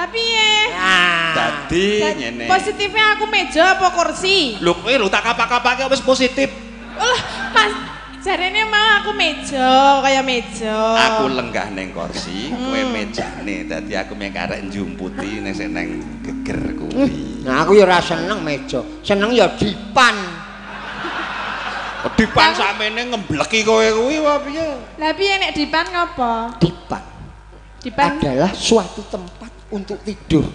Lah piye? Dadi ngene. Positifnya aku meja apa kursi? Lho kowe lho tak kapak-kapake wis positif. Lah, Mas jarene mau aku meja, kaya meja. Aku lenggah ning kursi, kowe mejane. Dadi aku mung karek njumputi ning sing nang geger kuwi. Nah, aku ya ora seneng meja. Seneng ya dipan. Dipan sakmene ngembleki kowe kuwi apa piye? Lah piye nek dipan ngopo? Dipan. Dipan adalah suatu tempat untuk tidur.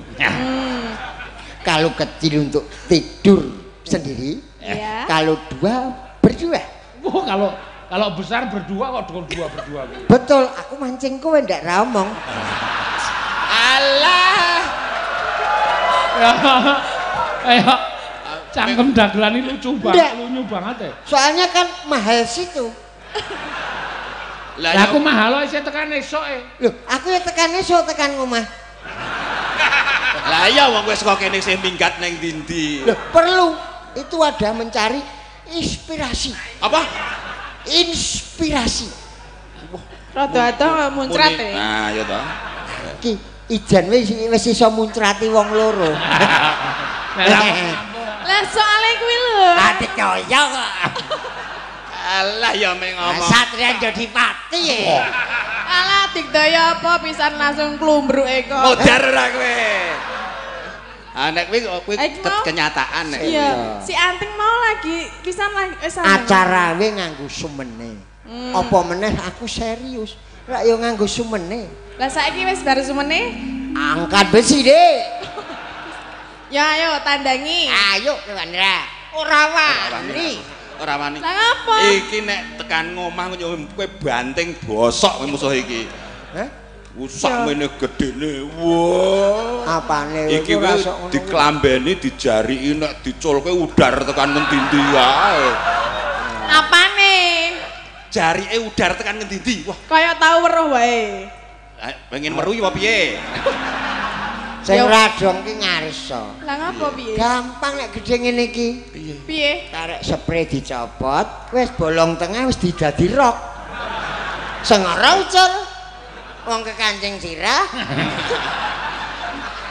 Kalau kecil untuk tidur sendiri, ya. Kalau dua berdua. Oh, kalau besar berdua kok dua berdua. Betul, aku mancing kowe ndak ra omong. Alah. Ayo, cangkem dagelan ini lucu banget, lunyu banget ya. Soalnya kan mahal situ. Lah aku mahal isih tekan esuk e. Loh, aku ya tekan esuk tekan omah. Lah iya wong wis kok kene sing minggat ning ndi-ndi. Loh, perlu. Itu ada mencari inspirasi. Apa? Inspirasi. Rada adoh muncrat e. Nah, iya toh. Ki ijan wis iso muncrati wong loro. Lah soalé kuwi lho. Ati kaya kok. Alah ya meng ngomong. Satria Jodipati ya. Alah digdaya apa pisan langsung klumbruke kok. Modar ora kowe. Ah nek kowe kenyataan nek. Iya, si Anting mau lagi pisan lagi acara we nganggo sumene. Apa meneh aku serius. Rak yo nganggo sumene. Lah saiki wis bar sumene? Angkat besi, Dik. Ya ayo tandangi. Ayo Wandra. Ora wani. Ora wani. Lah ngapa? Iki nek tekan ngomah kowe banting bosok kowe musuh iki. Heh? Usak mene gedene. Wah. Apane iki kowe diklambeni dijariki nek diculke udar tekan ngendi-endi wae. Apane? Jarike udar tekan ngendi-endi. Wah, kaya tau weruh wae. Pengen weruh apa piye? Sing radong ki ngarsa. Lah ngapa piye? Gampang nek gedhe ngene iki. Piye? Piye? Karek spray dicopot, wis bolong tengah wis didadi rok. Sengara ucul. Wong kekancing sirah.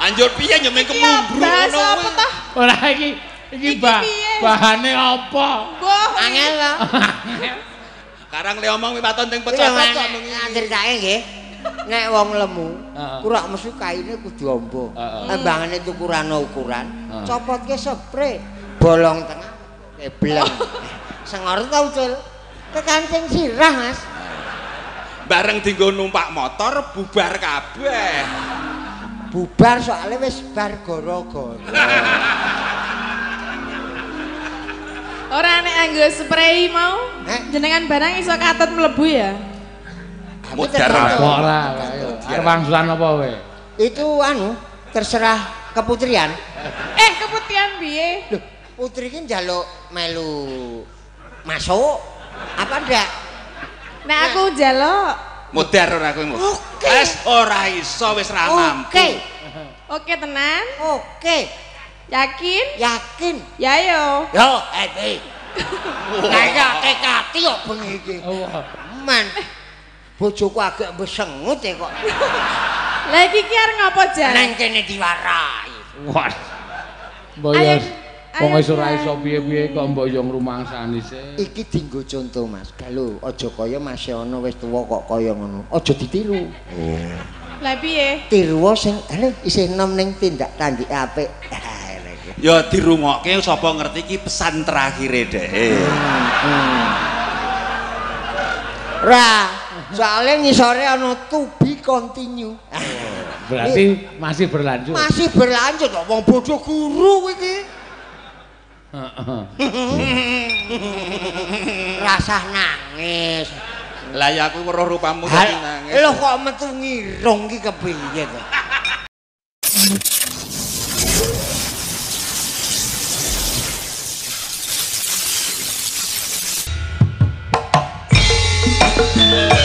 Anjur piye nyemeng kemumbruk ngono kuwi. Ora iki iki bahane apa? Angel lho. Karang le omong waton teng pecot kok mung critake nggih. Nek wong lemu, kurak mesti kaine kudu amba. Ambangane tukuran ukuran, copotke spray, bolong tengah kebleng. Sengor ta ucul. Kekancing sirah, Mas. Bareng dienggo numpak motor bubar kabeh. Bubar soalnya wis bar gara-gara. Ora nek anggo spray mau, jenengan barang iso katut mlebu ya. Modar ora. Arep wangsulan apa kowe? Itu anu, terserah keputrian. Keputihan piye? Loh, putri ki njaluk melu masuk apa ndak? Nek aku njaluk modar ora kowe. Wis ora iso wis ra mampu. Oke. Oke tenan? Oke. Yakin? Yakin. Ya yo. Yo, happy. Kaya tekati kok bengi iki. Men. Bojoku agak besengut ya kok. Lah iki ki arep ngopo jan? Nang kene diwarai. Wah. Mbok yo wong wis ora iso piye-piye kok mbok yo ngrumangsani sih. Iki dienggo conto Mas. Lho, aja kaya Mas Yono wis tuwa kok kaya ngono. Aja ditiru. Oh. Lah piye? Tiru sing isih enom ning tindak tandike apik. Ya dirungokke sapa ngerti iki pesan terakhire dhek. Ra, soalnya ngisore ana to be continue. Berarti masih berlanjut. Masih berlanjut kok wong bodoh guru iki. Rasah nangis. Lah ya aku weruh rupamu dadi nangis. Lho kok metu ngirung iki kepiye to? Mas,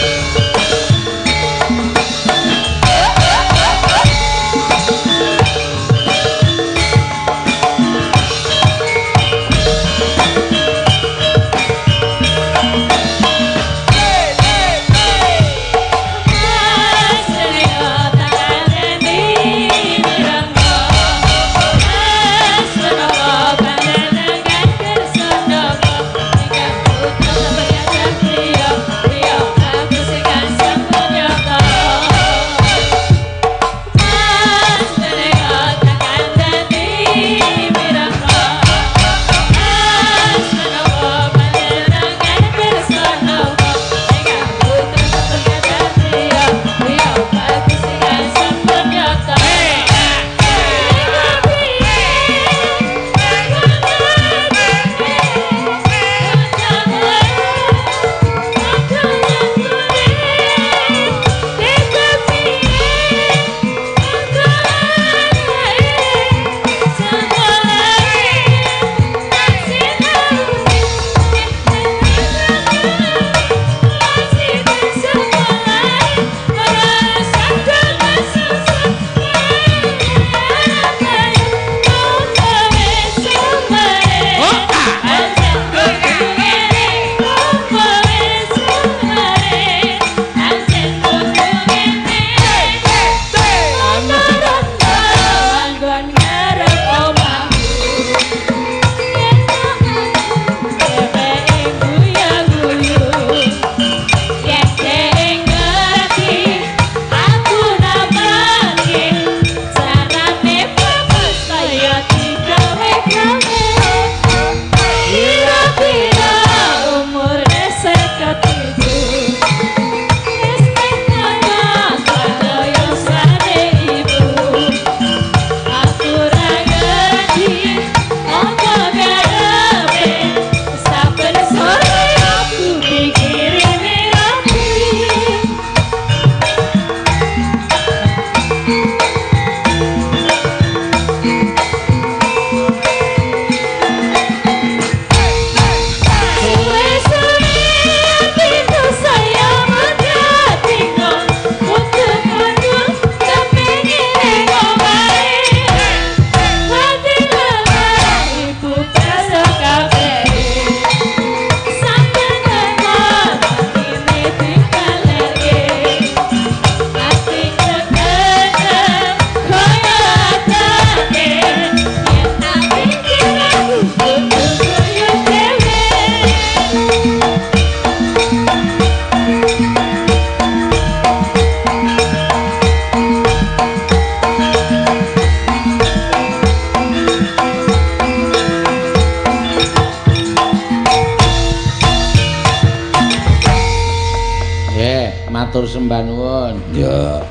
sembah nuwun. Ya.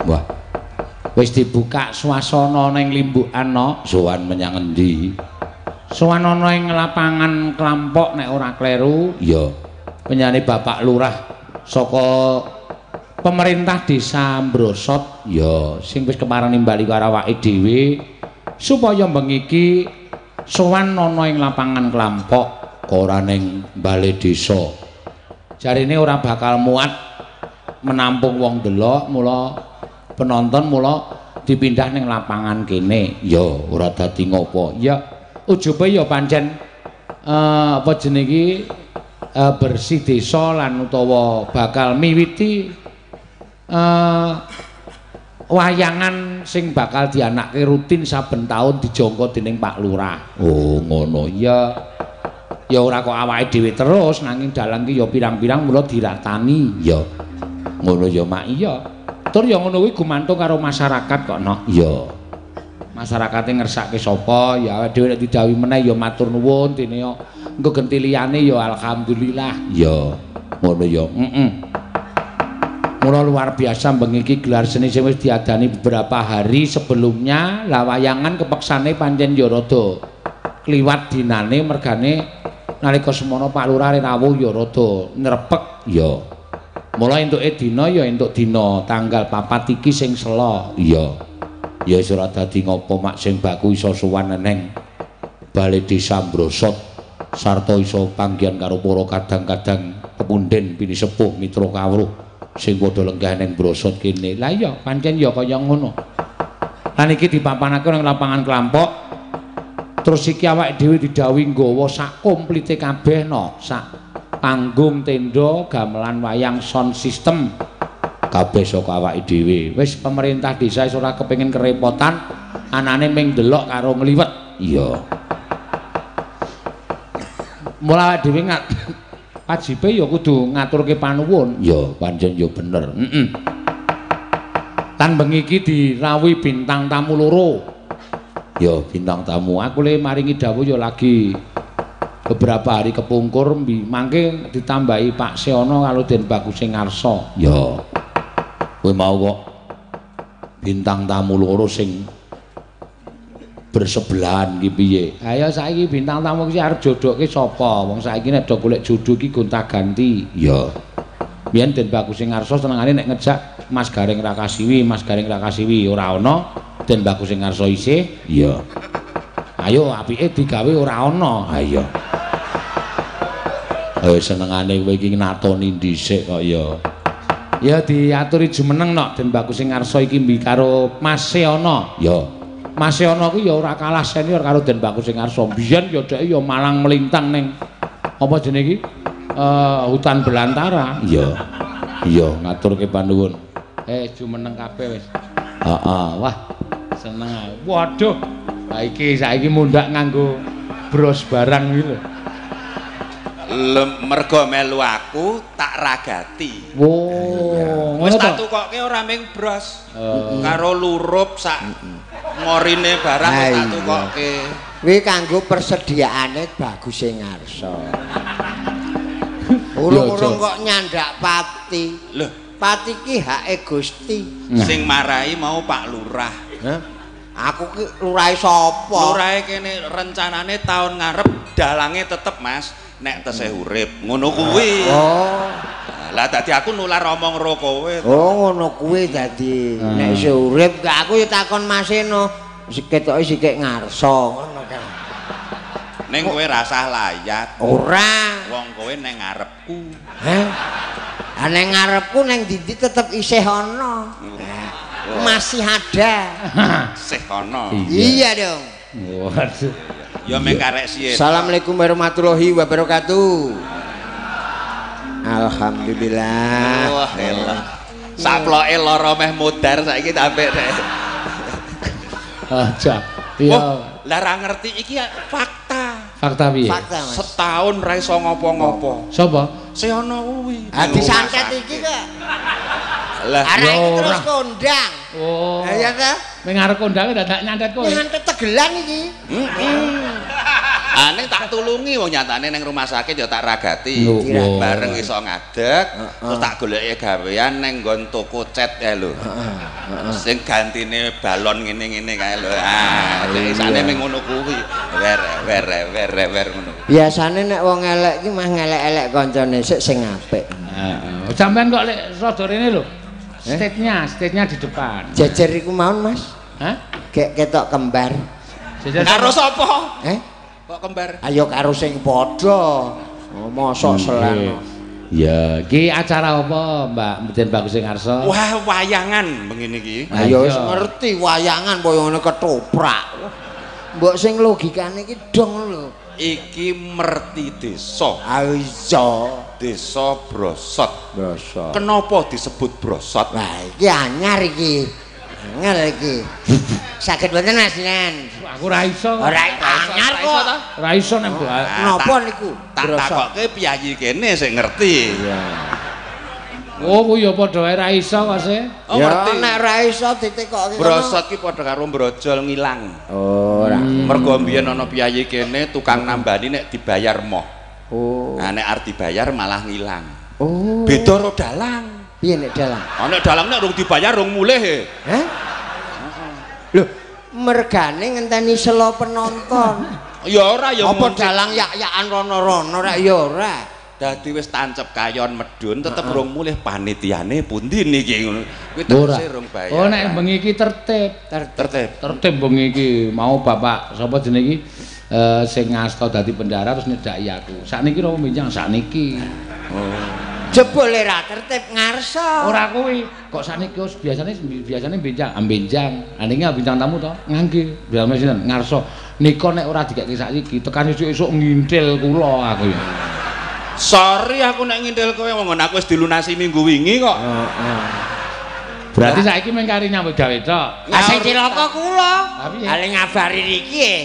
Wah. Wis dibuka swasana ning Limbukan no, sowan menyang endi? Sowan ana ing lapangan Klampok nek ora kleru. Ya. Penyane Bapak Lurah saka pemerintah Desa Mbrosot, ya sing wis kepareng nimbali karo awake dhewe supaya bengi iki sowan ana ing lapangan Klampok ora ning bale desa. Jarine ora bakal muat menampung wong delok, mula penonton mula dipindah ning lapangan kene. Ya ora dadi ngopo. Ya ujube ya pancen apa jenenge iki bersih desa lan utawa bakal miwiti wayangan sing bakal dianake rutin saben taun dijangka dening Pak Lurah. Oh ngono. Ya ya ora kok awake dhewe terus nanging dalang ki ya pirang-pirang mula diratani. Ya ngono ya Mak. Iya. Tur ya ngono kuwi gumantung karo masyarakat kok no. Iya. Masyarakate ngersake sapa ya awake dhewe nek didhawuhi meneh ya matur nuwun dene ya engko genti liyane ya alhamdulillah. Ya ngono ya. Heeh. Mula luar biasa bengi iki gelar seni sing wis diadani beberapa hari sebelumnya. Lah wayangan kepeksane pancen ya rada kliwat dinane mergane nalika semono Pak Lurah rawuh ya rada nyrepek. Ya. Mula entuke dina ya entuk dina tanggal 4 iki sing sela. Iya. Ya wis ora dadi ngopo mak sing baku iso sowan neng Bale Desa Mbrosot sarta iso panggihan karo para kadang-kadang pepunden pinisepuh mitra kawruh sing padha lenggah neng Mbrosot kene. Lah iya pancen ya kaya ngono. Lan iki dipapanake nang lapangan Klampok. Terus iki awake dhewe didhawuhi nggawa sak komplite kabeh no, sak panggung, tenda, gamelan wayang, sound system kabeh saka awake dhewe. Wis pemerintah desa wis ora kepengin kerepotan, anane ming ndelok karo ngliwet. Iya. Mula awake dhewe wajibe ya kudu ngaturke panuwun. Ya pancen ya bener. Heeh. Lan bengi iki dirawuhi bintang tamu loro. Ya bintang tamu. Aku le maringi dawuh ya lagi beberapa hari kepungkur mangke ditambahi Pak Seono karo Den Bagus sing ngarsa. Ya. Kowe mau kok bintang tamu loro sing bersebelahan ki piye? Ayo saiki bintang tamu iki arep jodohke sapa? Wong saiki nek do golek jodoh iki gonta-ganti. Ya. Biyen Den Bagus sing ngarsa senengane nek ngejak Mas Gareng Rakasiwi, Mas Gareng Rakasiwi ora ana, Den Bagus sing ngarsa isih. Iya. Ayo apike digawe ora ana. Ha iya. Ayo senengane kowe iki natoni dhisik kok ya. Ya diaturi jumeneng nok Den Bagus sing ngarsa iki mbi karo Mas Seono. Ya. Mas Seono kuwi ya ora kalah senior karo Den Bagus sing ngarsa. Biyen ya dheke ya malang melintang ning apa jenenge iki? Hutan belantara. Iya. Iya, ngaturke panuwun. Jumeneng kabeh wis. Heeh, wah. Seneng aku. Waduh. Lah iki saiki mundhak nganggo bros barang iki lho. Mergo melu aku tak ragati. Wo, wis tak tukokke ora ming bros. Karo lurup sak ngorine barang wis tak tukokke. Kuwi kanggo persediaane Bagus sing ngarsa. Urung-urung kok nyandak pati. Lho, pati ki hake Gusti. Sing marai mau Pak Lurah. Hah? Aku ki lurahe sapa? Lurahe kene rencanane taun ngarep dalange tetep Mas, nek tesih urip. Ngono kuwi. Oh. Lah dadi aku nular omong ro kowe. Oh, ngono kuwi dadi. Nek isih urip aku ya takon Mas Eno, ketoke sikik ngarsa ngono kan. Ning kowe rasah layat. Ora. Wong kowe neng ngarepku. Hah? Ah neng ngarepku neng ndi tetep isih ana. Masih ada. Isih ana. Iya dong. Waduh. Ya meng karek siye. Assalamualaikum warahmatullahi wabarakatuh. Alhamdulillah. Wah, elah. Saploke lara meh modar saiki tampek rek. Aja. Iya. Lah ra ngerti iki fakta. Fakta piye? Fakta, Mas. Setahun ra iso ngopo-ngopo. Sapa? Seono kuwi. Ha disantet iki kok. Lah arek iki terus kondang. Oh. Ha iya ta? Ning arep kondange dadak nyantet kowe. Nyantet tegelan iki. Heeh. Ane tak tulungi wong nyatane ning rumah sakit ya tak ragati. Bareng iso ngadeg, terus tak goleki gawean ning nggon toko cat kae lho. Sing gantine balon ngene-ngene kae lho. Ah, isane mung ngono kuwi. Wer wer wer wer ngono. Biasane nek wong elek iki mah ngelek-elek kancane sik sing apik. Heeh. Sampeyan kok lek rada rene lho. Stage-nya di depan. Jejer iku mawon, Mas. Hah? Gek ketok kembar. Jejer karo sapa? Eh? Kok kembar? Ayo karo sing padha. Oh, mosok selano. Ya, iki acara apa, Mbak Mden Bagus sing ngarsa? Wah, wayangan ngene iki. Ayo wis ngerti wayangan kaya ngene ketoprak. Mbok sing logikane iki dong lho. Iki merti desa. Ah iya, desa Brosot. Brosot. Kenapa disebut Brosot? Wah, iki anyar iki. Angel iki. Saged mboten Mas Nan? Aku ora iso. Ora anyar kok. Ora iso nek napa niku? Tak takokke piyayi kene sing ngerti. Iya. Oh, kuwi ya padha wae ra iso kok se. Oh, ngerti. Nek ra iso ditekokke. Brosot ki padha karo brojol ngilang. Oh, ora. Mergo mbiyen ana piyayi kene tukang nambani nek dibayar moh. Oh. Nah, nek arep dibayar malah ngilang. Oh. Beda karo dalang. Piye nek dalang? Ah nek dalang nek rung dibayar rung mulih e. Hah? Lho, mergane ngenteni selo penonton. Ya ora ya. Apa dalang yak-yakan rono-rono rek ya ora. Dadi wis tancep kayon medun tetep rung mulih panitiane pundi niki ngono. Kuwi tegese rung bayar. Oh nek bengi iki tertib. Tertib. Tertib bengi iki mau bapak sapa jenenge iki sing ngasta dadi bendara terus nyedhaki aku. Sakniki napa benjang sakniki. Oh. Jebule ra tertib ngarsa. Ora kuwi. Kok sakniki wis biasane benjang, benjang. Ha niki bintang tamu to? Ngangge. Biasane sinten? Ngarsa. Nika nek ora dikeke saiki tekan esuk-esuk ngintil kula aku ya. Sorry aku nek ngintil kowe wong aku wis dilunasi minggu wingi kok. Heeh. Berarti saiki mung kari nyambut gawe tok. Lah sing cilaka kula. Ale ngabari niki e.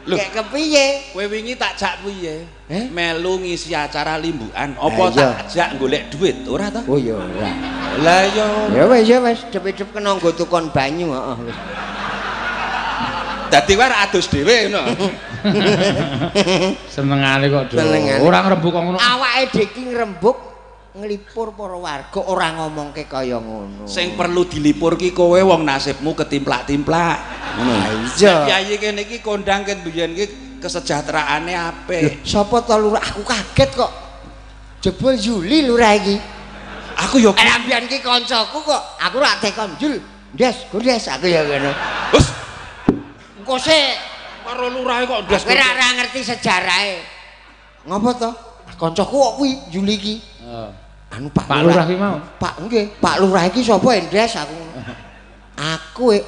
Lho, kek kepiye? Kowe wingi tak jak piye? Melu ngisi acara limbukan. Apa tak jak golek duit? Ora ta? Oh ya ora. Lah ya. Ya wis ya wis, dep-dep kena nggo tukon banyu heeh wis. Dadi kowe ora adus dhewe ngono. Senengane kok do. Ora ngrembug kok ngono. Awake dhewe iki ngrembug nglipur para warga ora ngomongke kaya ngono. Sing perlu dilipur ki kowe wong nasibmu ketimplak-timplak. Ngono. Iya. Piyayi kene iki kondang ket biyen ki kesejahteraane apik. Sapa to lurah? Aku kaget kok. Jebul Yuli lurah iki. Aku yo mbiyen ki kancaku kok. Aku ora tekon Jul. Ndes, gondes aku ya ngono. Wes. Engko sik karo lurahe kok ndes. Kowe ora ngerti sejarahe. Ngopo to? Kancaku kok kuwi Yuli iki. Heeh. Anu Pak Lurah ki mau. Pak nggih, Pak Lurah iki sapa endes aku. Aku e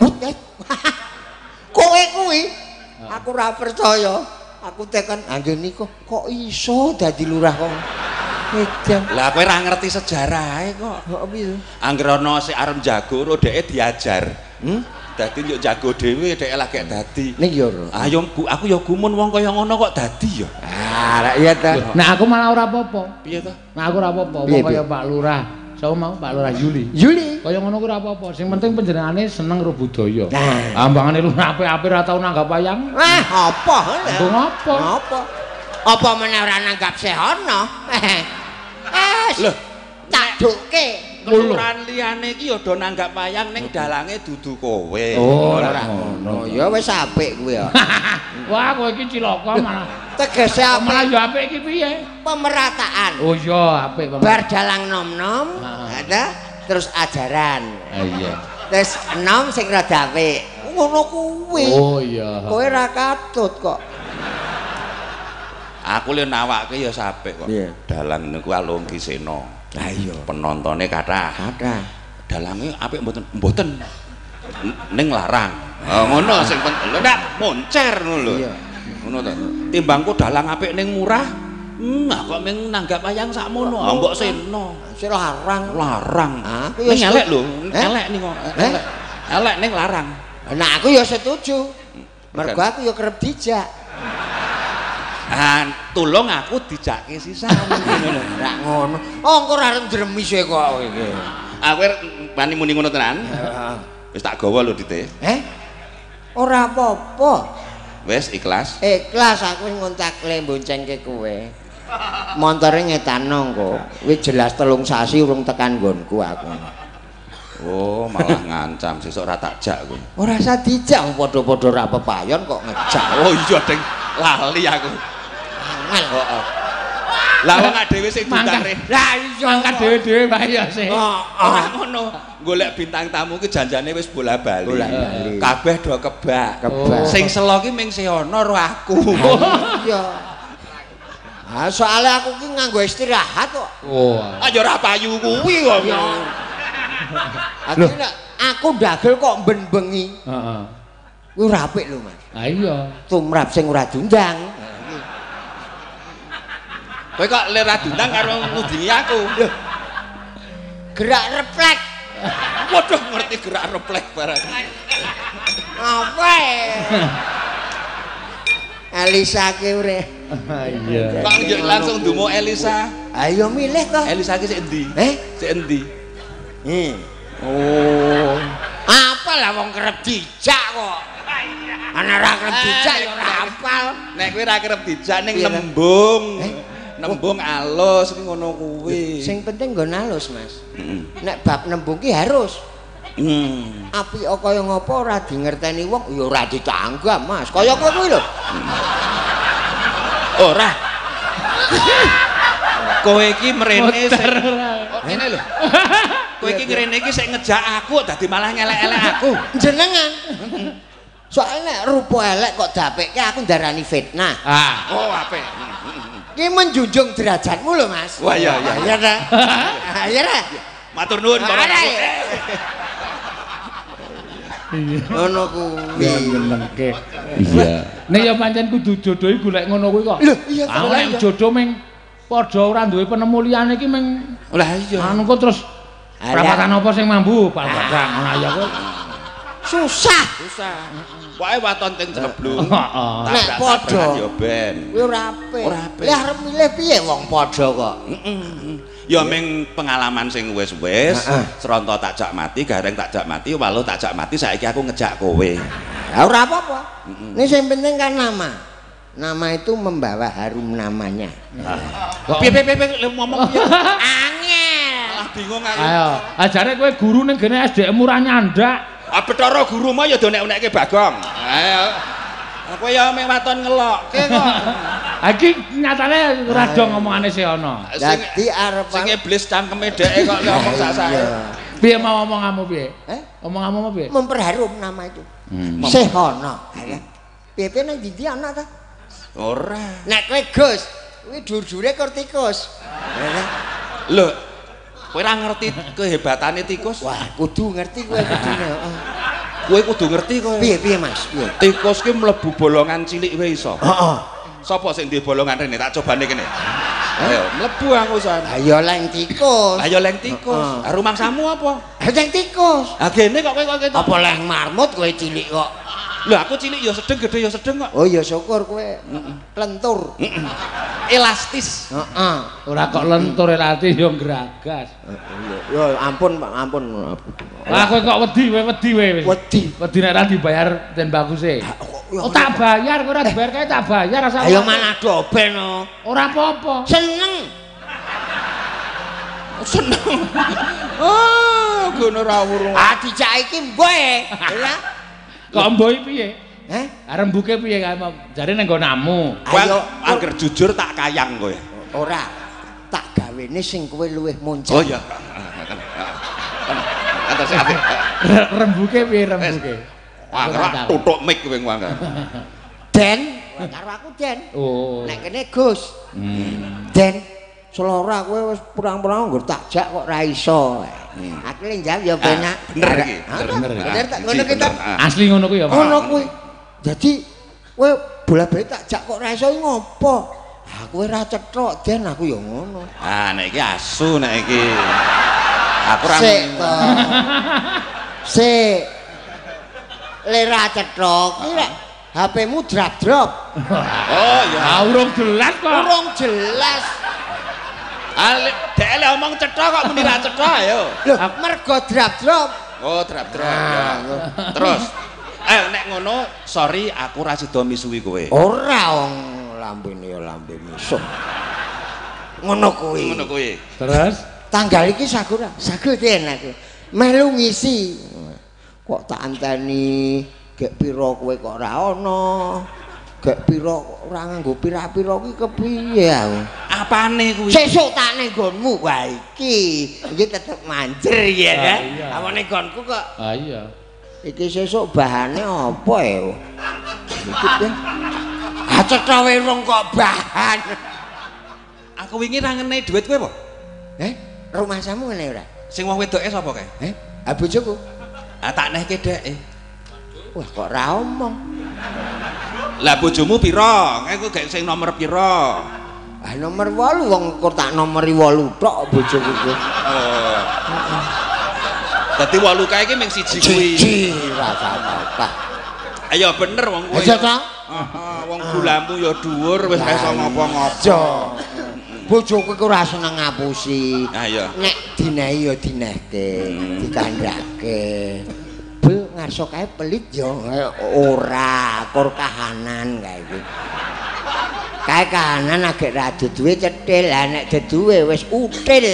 kowe kuwi. Aku ora percaya. Aku tekon nggih niku kok iso dadi lurah kok. Edan. Lah kowe ora ngerti sejarahe kok. Kok piye? Angger ana sik arep jago ro dheke diajar. Dadi yo jago dhewe dheke lagi dadi. Ning yo. Ayo aku yo gumun wong kaya ngono kok dadi yo. Ah, ra iya ta. Nah aku malah ora apa-apa. Piye ta? Nah aku ora apa-apa wong kaya Pak Lurah. Sapa mau Pak Lurah Yuli. Yuli. Kaya ngono ku ora apa-apa. Sing penting panjenengane seneng karo budaya. Nah, ambangane lurah apik-apik ora tau nanggap wayang. Wah, apa? Nggo ngapa? Apa? Apa meneh ora nanggap sehono? Eh, lho, tak dukke. Kelurahan liyane iki ya do nanggap wayang ning dalange dudu kowe. Oh, ora ngono. Ya wis apik kuwi ya. Wah, kowe iki cilaka malah. Tegese apik. Malah ya apik iki piye? Pemerataan. Oh iya, apik pemerataan. Bar dalang nom-nom, ada terus ajaran. Iya. Terus enom sing rada apik. Ngono kuwi. Oh iya. Kowe ora katut kok. Aku le nawake ya apik kok. Dalang niku Alungki Sena. Lah iya. Penontone kathah. Kathah. Dalange apik mboten? Mboten. Ning larang. Oh ngono sing penting. Lho ndak moncer ngono lho. Iya. Ngono to. Timbangku dalang apik ning murah, kok ming nanggap wayang sakmono. Ah mbok sena. Sing larang. Larang. Aku ya ning elek lho, elek ning kok. Elek. Elek ning larang. Nah aku ya setuju. Mergo aku ya kerep dijak. Ah, tulung aku dijake sisan ngono. Ora ngono. Oh, engko ora arep ndremis kok iki. Aku wani muni ngono tenan. Heeh. Wis tak gawa lho dite. Eh? Ora apa-apa. Wis ikhlas. Ikhlas aku wis ngontak le boncengke kowe. Montore ngetano engko. Wis jelas 3 sasi urung tekan nggonku aku. Oh, malah ngancam sesuk ora tak jak kowe. Ora usah dijak padha-padha ra pepayon kok ngejak. Oh iya deng lali aku. Angel kok. Lah wong dhewe sing diundang. Lah iya mangkat dhewe-dhewe wae ya sih. Ora ngono. Golek bintang tamu ki janjane wis bola-bali. Kabeh do kebak. Sing selo ki ming Sehono ro aku. Iya. Ah soalé aku ki nganggo istirahat kok. Oh. Ah ya ora payu kuwi kok. Aku nek aku ndagel kok ben bengi. Heeh. Kuwi ora apik lho, Mas. Ha iya. Tumrap sing ora diundang. Kowe kok ler ra diundang karo ngudingi aku. Lho. Gerak reflek. Waduh ngerti gerak reflek barang. Apa? Elisa ki ure. Iya. Kok langsung dumo Elisa? Ayo milih to. Elisa ki sik endi? Sik endi? Oh. Apa lah wong kerep dijak kok. Ana ora kerep dijak ya ora hafal. Nek kowe ora kerep dijak ning nembung. Nembung alus ki ngono kuwi. Sing penting nggon alus, Mas. Nek bab nembung ki harus. Apik kaya ngopo ora dingerteni wong ya ora ditanggap, Mas. Kaya kowe kuwi lho. Ora. Kowe iki mrene sing ngene lho. Kowe iki ngrene iki sik ngejak aku dadi malah ngelek-elek aku. Jenengan. Soale nek rupa elek kok dapekke aku ndarani fitnah. Ah. Oh, apik. Iki menjunjung derajatmu lho, Mas. Wah, iya iya. Iya ta. Iya ta. Matur nuwun para. Ngono kuwi. Ngenengke. Iya. Nek ya pancen kudu jodoh iki golek ngono kuwi kok. Lho, iya ta. Nek jodoh ming padha ora duwe penemu liyane iki ming lah iya. Anu kok terus prapatan apa sing mambu padang ngono ya kok. Susah. Susah. Pokoke waton teng cleblung. Heeh. Nek padha ya ben. Kuwi ora apik. Lah arep milih piye wong padha kok. Heeh. Ya ming pengalaman sing wis-wis, sronto tak jak mati, gareng tak jak mati, waluh tak jak mati, saiki aku ngejak kowe. Ya ora apa-apa. Ini sing penting kan nama. Nama itu membawa harum namanya. Piye piye piye ngomong piye? Angel. Malah bingung aku. Ayo, ajare kowe guru ning gene SDM ora nyandak. Ah Bathara guru mah ya donek-onekke Bagong. Ayo. Kowe ya mung waton ngelokke kok. Ha iki nyatane ora do ngomongane Sehono. Dadi arep sing iblis cangkeme dheke kok ngomong sak-sake. Piye mau omonganmu piye? Omonganmu apa piye? Memperharum nama itu. Sehono. Piye-piye nang ndi ana ta? Ora. Nek kowe Gus, kuwi dur-dure kur tikus. Lho, kowe ora ngerti kehebatane tikus? Wah, kudu ngerti kowe kudune, heeh. Kowe kudu ngerti kowe. Piye piye Mas? Piye? Tikus ki mlebu bolongan cilik wae iso. Heeh. Sapa sing duwe bolongan rene? Tak cobane kene. Ayo, mlebu aku san. Ayo leng tikus. Ayo leng tikus. Ha rumangsamu apa? Leng tikus. Ha gene kok kowe kok ketok. Apa leng marmut kowe cilik kok? Lho aku cilik ya sedeng, gede ya sedeng kok. Oh ya syukur kowe lentur. Elastis. Heeh. Ora kok lentur elastis ya nggragas. Ya ampun Pak, ampun. Lah kowe kok wedi, kowe wedi kowe. Wedi. Wedi nek ora dibayar den baguse. Oh tak bayar, kowe ora dibayar kae tak bayar asal. Ayo malah dobel no. Ora apa-apa. Seneng. Seneng. Oh, ngono ora urung. Ah dijak iki mboe. Ora. Kok mboe piye? Heh? Rembuke piye kae? Jare nang nggonamu. Ayo angger jujur tak kayang kowe. Ora. Tak gawene sing kowe luwih muncul. Oh iya. Antar sik apik. Rembuke piye rembuke? Wah, tutuk mik kowe nganggo. Den, karo aku Den. Oh. Nek kene Gus. Den, selora kowe wis pirang-pirang nggo tak jak kok ra iso. Aku lek njawab ya penak. Bener iki. Bener. Bener tak ngono ki ta? Asli ngono kuwi ya, Pak. Ngono kuwi. Dadi kowe bola-bali tak jak kok ra iso ngopo? Ah kowe ra cethok Den aku ya ngono. Ah nek iki asu nek iki. Aku ra Sik to. Sik. Le ra cethok ki rek HP-mu drop-drop. Oh iya. Ah urung jelas kok. Urung jelas. Ale dhek le omong cetha kok muni ra cetha ayo. Lho, mergo drop-drop. Oh, drop-drop. Terus nek ngono, sorry aku ora sida misuwi kowe. Ora wong lambene ya lambe misuh. Ngono kuwi. Ngono kuwi. Terus tanggal iki sagu ora? Sagu den aku. Melu ngisi. Kok tak anteni gek pira kowe kok ora ana. Gek pira ora nganggo pira-pira ki kepiye aku? Apane kuwi? Sesuk tak ning nggonmu. Wah iki, iki tetep manjer ya kan. Apa ning nggonku kok. Ah iya. Iki sesuk bahane apa ya? Iki ya. Ah cetha wong kok bahan. Aku wingi ra ngenei dhuwit kowe apa? Eh, rumahsamu ngene ora? Sing wong wedoke sapa kae? Eh, ah bojoku. Ah tak nehke dheke. Wah kok ra omong. Lah bojomu pira? Aku gek sing nomor pira? Ah nomor 8 wong kok tak nomori 8 tok bojoku kuwi. Oh. Dadi 8 kae iki mung siji kuwi. Siji ra apa-apa. Ayo bener wong kowe. Aja ta? Heeh, wong gulamu ya dhuwur wis ra iso ngopo-ngopo. Bojoku iku ora seneng ngapusi. Ah iya. Nek dinehi ya dinehke, dikandhake. Bel ngarso kae pelit ya ora, kur kahanan kae iki. Kae kahanan agek ra duwe cethil, lah nek duwe wis util.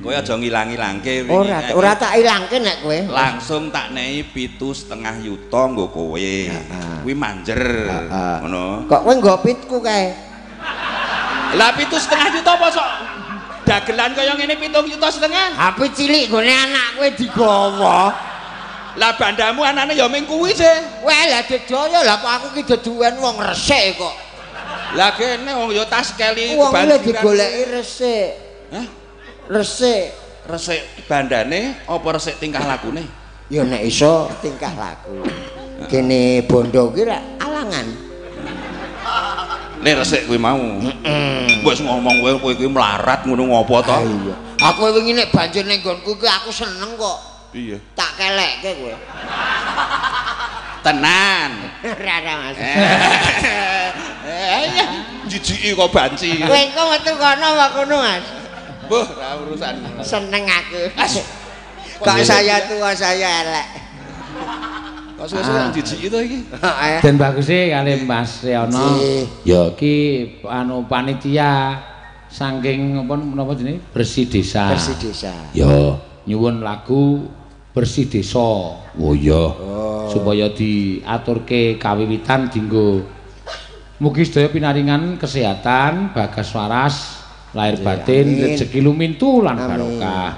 Kowe aja ngilang-ilangke wingi. Ora, ora tak ilangke nek kowe. Langsung tak nehi 7,5 yuta nggo kowe. Kuwi manjer. Ngono. Kok kowe nggo pitku kae? Lah 7,5 juta apa sok dagelan kaya ngene 7,5 juta? HP cilik nggone anak kowe digawa. Lah bandamu anane ya ming kuwi sih. Wah lah dedaya lah kok aku ki deduwen wong resik kok. Lah kene wong ya tas keli kebanjiran. Wong lho digoleki resik. Hah? Resik. Resik bandane apa resik tingkah lakune? Ya nek iso tingkah laku. Kene bondo ki rak alangan. Nek resik kuwi mau. Heeh. Wis ngomong kowe kowe kuwi melarat ngono ngopo to? Iya. Aku wingi nek banjir ning nggonku kuwi aku seneng kok. Piye? Tak kelekke kowe. Tenan. Ora ora Mas. Eh, jijiki kok banci. Kowe engko metu kono apa kono Mas? Mbuh, ora urusan. Seneng aku. Kok saya tua saya elek. Kok suwe-suwe jijiki to iki? Den baguse kali Mas Yono. Ya iki anu panitia saking apa menapa jenenge Bersih Desa. Bersih Desa. Ya nyuwun lagu Bersih Desa. Oh iya. Supaya diaturke kawiwitan dinggo mugi sedaya pinaringan kesehatan, bagas waras, lahir batin, rejeki lumintu lan barokah.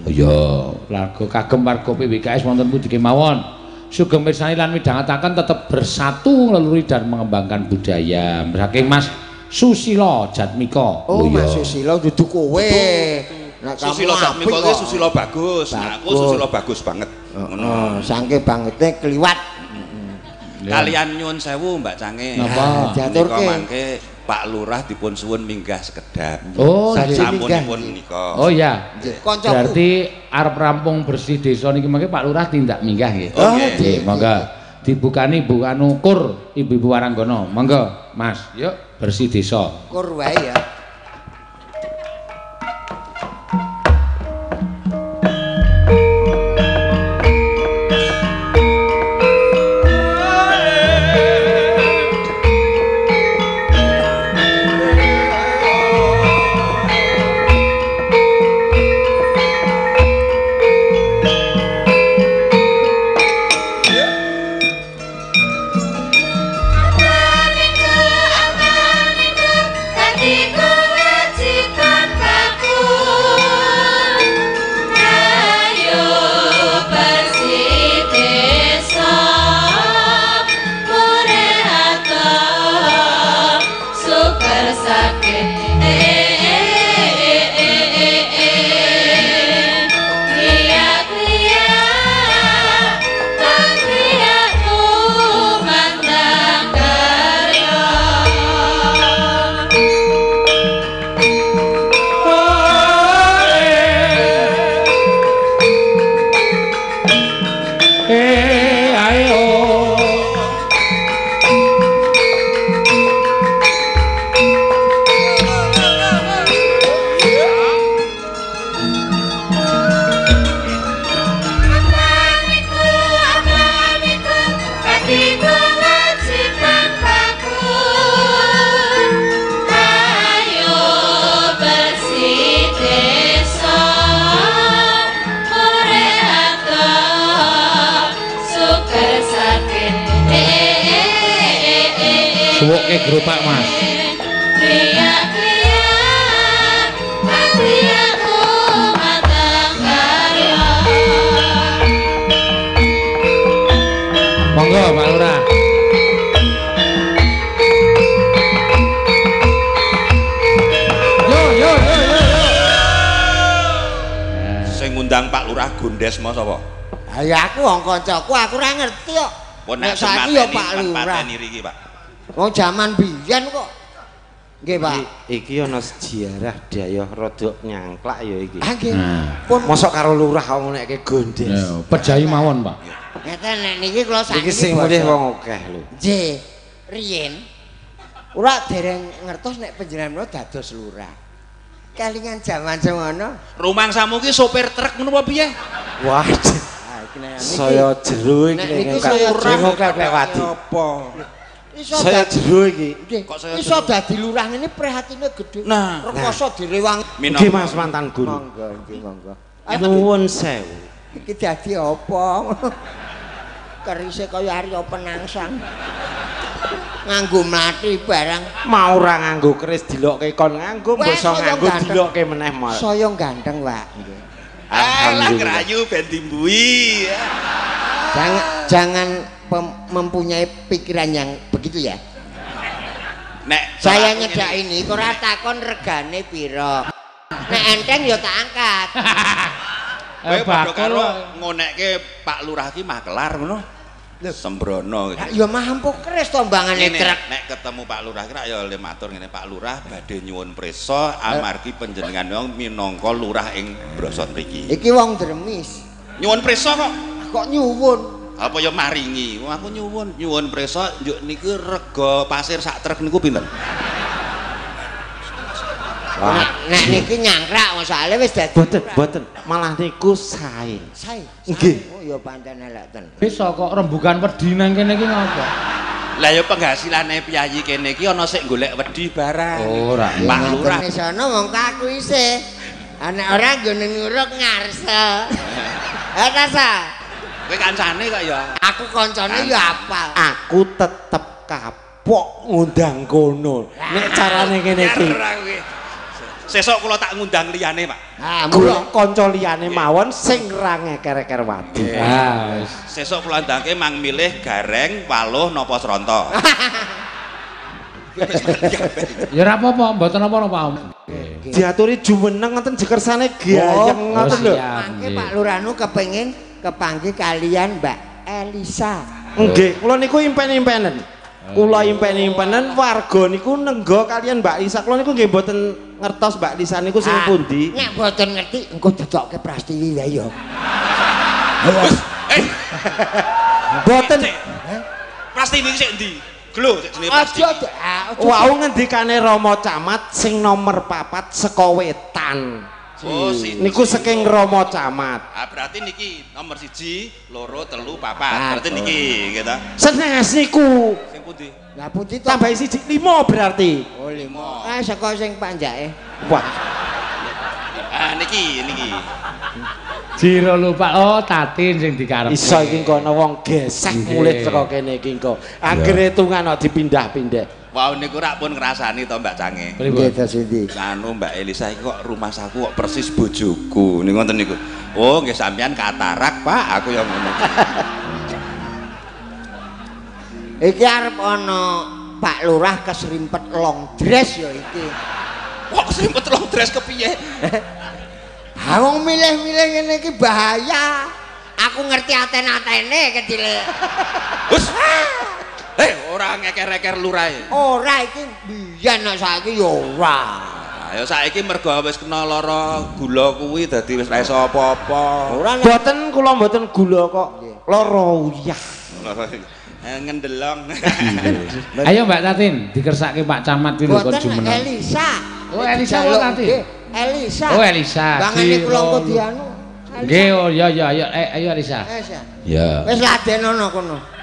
Oh iya, lagu kagem warga PWKS wonten pundi kemawon. Sugeng mirsani lan midhangetaken tetep bersatu ngleluri dan mengembangkan budaya. Saking Mas Susilo Jatmiko. Oh, Mas Susilo dudu kowe. Nek Susilo Jatmiko ki Susilo bagus. Nah, aku Susilo bagus banget. Ngono, saking bangete kliwat. Kalian nyuwun sewu Mbak Cange. Napa? Diaturke mangke Pak Lurah dipun suwun minggah sekedap. Oh, samunipun menika. Oh iya. Berarti arep rampung bersih desa niki mangke Pak Lurah tindak minggah nggih. Oh nggih, monggo. Dibukani Bu anu kur Ibu-ibu Waranggono. Monggo, Mas. Yuk bersih desa. Kur wae ya. Thank you. Gowok-gowokke gerobak, Mas. Monggo Pak Lurah. Yo yo yo yo. Sing ngundang Pak Lurah gondes mau sapa? Ha ya aku wong kancaku, aku ora ngerti kok. Nek saiki ya Pak Lurah. Pateni Pak. Wong jaman biyen kok. Nggih, Pak. Iki ana sejarah dayoh rada nyangklak ya iki. Ha nggih. Pun mosok karo lurah kok ngonekke gondes. Ya, pejahi mawon, Pak. Ngeten nek niki kula sakniki. Iki sing mulih wong akeh lho. Nggih. Riyen ora dereng ngertos nek panjenengan menawa dados lurah. Kelingan jaman semono. Rumangsamu ki sopir truk ngono apa piye? Wah. Saya jero iki nek nek wadi. Apa? Saya jero iki. Kok saya iso dadi lurah ngene prihatine gedhe. Nah, rekoso direwang. Nggih Mas mantan guru. Monggo nggih monggo. Nuwun sewu. Iki dadi apa? Kerise kaya Arya Penangsang. Nganggo mlati barang. Mau ora nganggo keris dilokke kon nganggo, mbok iso nganggo dilokke meneh mal. Saya ganteng, Pak. Nggih. Alah ngrayu ben dimbui. Jangan mempunyai pikiran yang begitu ya. Nek saya nyedak ini kok ora takon regane pira. Nek enteng ya tak angkat. Kowe padha karo ngonekke Pak Lurah ki makelar ngono. Sembrono gitu. Ya mah ampuh keris tombangane truk. Nek ketemu Pak Lurah ki ya le matur ngene, Pak Lurah badhe nyuwun prisa amargi panjenengan wong minangka lurah ing Brosot mriki. Iki wong dremis. Nyuwun prisa kok. Kok nyuwun? Apa ya maringi? Wong aku nyuwun, nyuwun prisa njuk niku rega pasir sak truk niku pinten? Nek niki nyangkrak soalé wis dadi. Boten, boten. Malah niku sae. Sae. Nggih. Oh ya pancen elek ten. Wis kok rembugan wedi nang kene iki ngopo? Lah ya penghasilane piyayi kene iki ana sik golek wedi barang. Ora. Pak Lurah. Wis ana wong kaku isih. Anek ora nggone nguruk ngarse. Ha ta sa? Kowe kancane kok ya. Aku kancane ya apal. Aku tetep kapok ngundang kono. Nek carane ngene iki. Sesuk kula tak ngundang liyane, Pak. Ha, golek kanca liyane mawon sing ra ngeker-eker wadi. Ha, wis. Sesuk kula ndangke mang milih gareng, waluh napa sronto. Ya ora apa-apa, mboten napa-napa. Diaturi jumeneng ngoten jekersane gayeng ngoten lho. Mangke Pak Lurahnu kepengin kepanggih kalian Mbak Elisa. Nggih, kula niku impen-impenen. Kula impen-impenen warga niku nenggo kalian Mbak Lisa. Kula niku nggih mboten ngertos Mbak Lisa niku sing pundi. Nek mboten ngerti engko didokke Prastiwi wae ya. Eh. Mboten. Prastiwi iki sik endi? Glo sik jenenge Prastiwi. Wau ngendikane Rama Camat sing nomor 4 saka wetan. Oh, niku saking Rama Camat. Ah berarti niki nomor 1, 2, 3, 4. Berarti niki gitu. Senes niku. Sing pundi? Lah pundi to? Tambah 1 5 berarti. Oh 5. Ah saka sing panjake. Wah. Ah niki niki. Jiro lupa. Oh Tatin sing dikarepe. Iso iki engko ana wong gesek mulih saka kene iki engko. Anggere hitungan kok dipindah-pindah. Wau niku rak pun ngrasani to Mbak Cange. Nggih ta sindi. Anu Mbak Elisa iki kok rumahsaku kok persis bojoku. Niku ngoten niku. Oh nggih sampean katarak Pak, aku ya ngono. Iki arep ana Pak Lurah keserimpet long dress ya iki. Kok keserimpet long dress kepiye? Ha wong milih-milih ngene iki bahaya. Aku ngerti aten-atene kecile. Wis. Ora ngeker-eker lurahe. Ora iki biyen nek saiki ya ora. Ya saiki mergo wis kena lara gula kuwi dadi wis ra iso apa-apa. Ora mboten kula mboten gula kok. Lara uyah. Lara ngendelong. Ayo Mbak Tatin dikersake Pak Camat kuwi lho kon jumeneng. Elisa. Oh Elisa kok Tatin. Elisa. Oh Elisa. Bangane kula engko dianu. Nggih oh ya ya ayo ayo Elisa. Ya. Wis ladenono kono.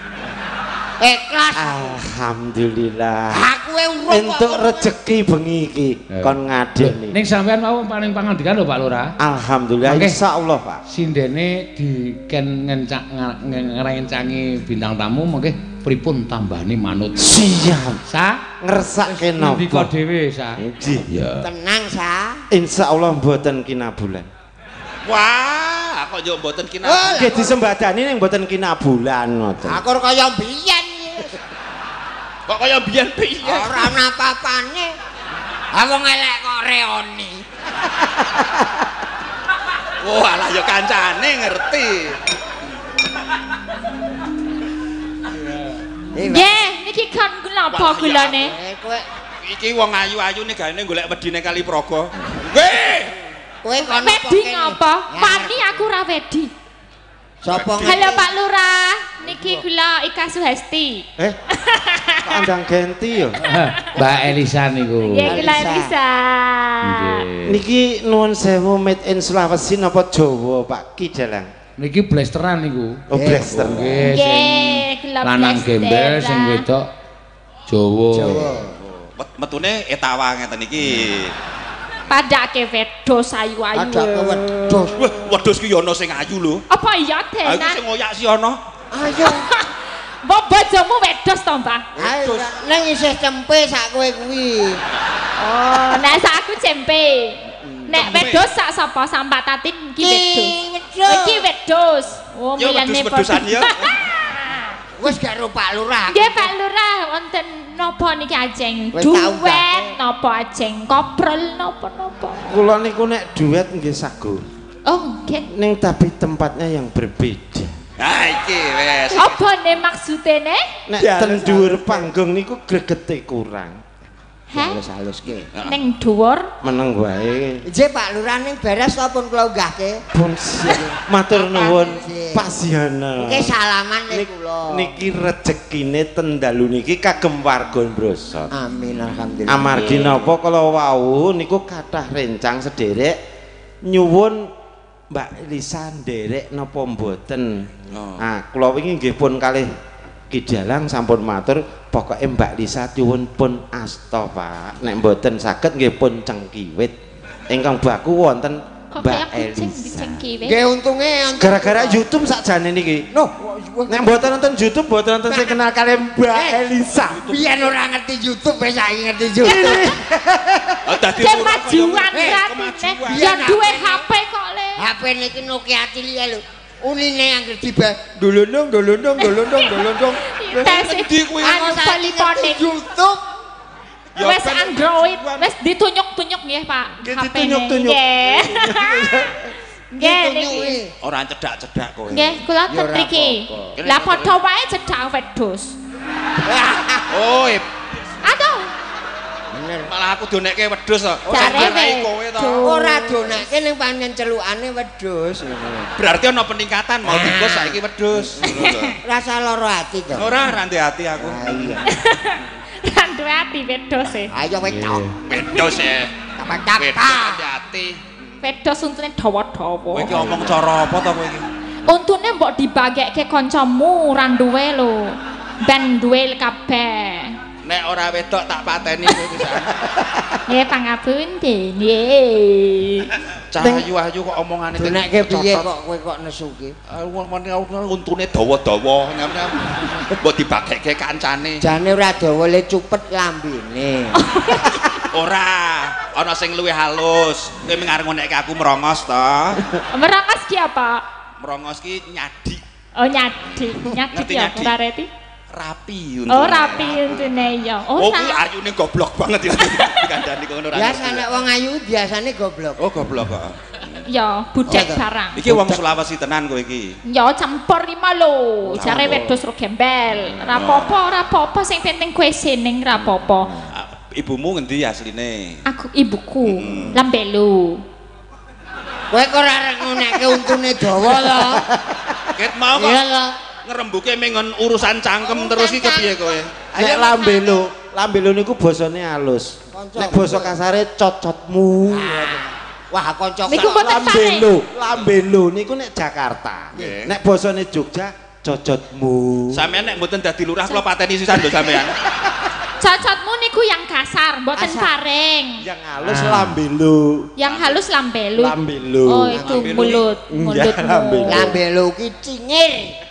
Ikhlas. Alhamdulillah. Aku urung entuk rejeki bengi iki kon ngadeni. Ning sampean mau paling pangandikan lho Pak Lurah. Alhamdulillah insyaallah Pak. Sindene diken ngencangi bintang tamu mengke Pripun tambahane manut. Siap. Sa ngersake napa? Ngendika dhewe, Sa. Nggih. Ya. Tenang, Sa. Insyaallah mboten kinabulan. Wah, kok yo mboten kinabulan. Nggih disembadani ning mboten kinabulan ngoten. Aku kaya mbiyen iki. Kok kaya mbiyen piye? Ora ana apa-apane. Ha wong elek kok reoni. Wah, alah ya kancane ngerti. Nggih, niki kon napa gulane? Kowe iki wong ayu-ayu nih gaene golek wedine Kalipraga. Nggih. Kowe kon wedi ngapa? Wani aku ora wedi. Sapa ngerti? Halo Pak Lurah, niki kula Ika Suhesti. Kok andang genti yo. Mbak Elisa niku. Nggih, kula Elisa. Niki nuwun sewu made in Sulawesi napa Jawa Pak Ki Dalang? Niki blasteran niku. Oh, blaster. Nggih, sing lanang gembel sing wedok Jawa. Jawa. Metune etawa ngeten iki. Padake wedhus ayu-ayu. Padake wedhus. Wah, wedhus ki ana sing ayu lho. Apa iya tenan? Aku sing ngoyak si ana. Ayo. Mbok bojomu wedhus to, Mbah? Ayo, ning isih cempe sak kowe kuwi. Oh, nek sak aku cempe. Nek wedhus sak sapa? Sak Mbak Tatin iki wedhus. Iki wedhus. Oh, milane wedhusan ya. Wis gak ro Pak Lurah. Nggih Pak Lurah, wonten napa niki ajeng? Duet napa ajeng koprol napa-napa? Kula niku nek duet nggih sago. Oh, nggih. Ning tapi tempatnya yang berbeda. Nah iki wis. Apa ne maksudene? Nek ten dhuwur panggung niku gregete kurang. Halus-halus ke. Ning dhuwur meneng wae. Nggih Pak Lurah ning beres to pun kula unggahke. Pun matur nuwun Pak Siana. Nggih salaman ning kula. Niki rejekine ten dalu niki kagem warga Brosot. Amin alhamdulillah. Amargi napa kala wau niku kathah rencang sederek nyuwun Mbak Elisa nderek napa mboten. Ah kula wingi nggih pun kalih Ki Dalang sampun matur pokoke Mbak Lisa nyuwun pun asta Pak nek mboten saged nggih pun cengkiwit ingkang baku wonten Mbak Elisa. Nggih untunge gara-gara YouTube sakjane niki. Noh, nek mboten nonton YouTube mboten nonton sing kenal kali Mbak Elisa. Biyen ora ngerti YouTube wis saiki ngerti YouTube. Kemajuan ratine. Ya duwe HP kok le. HP niki Nokia cilik lho. Unine anggere tiba dolondong dolondong dolondong dolondong. Endi kuwi anu telefone YouTube. Wis Android, wis ditunyuk-tunyuk nggih Pak. Nggih ditunyuk-tunyuk. Nggih niki. Ora cedak-cedak kowe. Nggih, kula ten mriki. Lah padha wae cedak wedhus. Oh. Aduh. Bener. Malah aku donekke wedhus to. Jare kowe to. Ora donekke ning pancen celukane wedhus. Berarti ana peningkatan mau tikus saiki wedhus. Rasa lara ati to. Ora ra ndek ati aku. Iya. Ra duwe ati wedhus e. Ayo wedok. Wedhus e. Wedhus ati. Wedhus untune dawa-dawa. Kowe iki omong cara apa to kowe iki? Untune mbok dibagekke kancamu ra duwe lho. Ben duwe kabeh. Nek ora wedok tak pateni kowe pisan. Nggih pangapunten. Nggih. Cah ayu-ayu kok omongane donekke piye kok kowe kok nesu ki? Untune dawa-dawa nyam-nyam. Mbok dibagekke kancane. Jane ora dawa le cupet lambene. Ora, ana sing luwih halus. Kowe mung arep ngonekke aku merongos to. Merongos ki apa? Merongos ki nyadik. Oh nyadik. Nyadik ya ora reti. Rapi untune. Oh rapi untune ya. Oh kuwi ayune goblok banget ya dikandani kono ora. Biasane wong ayu biasane goblok. Oh goblok kok. Ya budek barang. Iki wong Sulawesi tenan kowe iki. Ya campur lima lho. Jare wedhus ro gembel. Ora apa-apa, ora apa-apa sing penting kowe seneng ora apa-apa. Ibumu ngendi asline? Aku ibuku Lambelu. Kowe kok ora arep ngonekke untune dawa to. Ket mau kok. Ngerembuke mengon urusan cangkem terus iki kepiye kowe? Nek lambelo, lambelo niku basane halus. Nek basa kasare cocotmu. Wah, kanca lambelo, lambelo niku nek Jakarta. Nek basane Jogja cocotmu. Sampeyan nek mboten dadi lurah kula pateni sisan lho sampeyan. Cocotmu niku yang kasar, mboten paring. Yang halus lambelo. Yang halus lambelo. Lambelo. Oh, itu mulut, mulutmu. Lambelo ki cingir.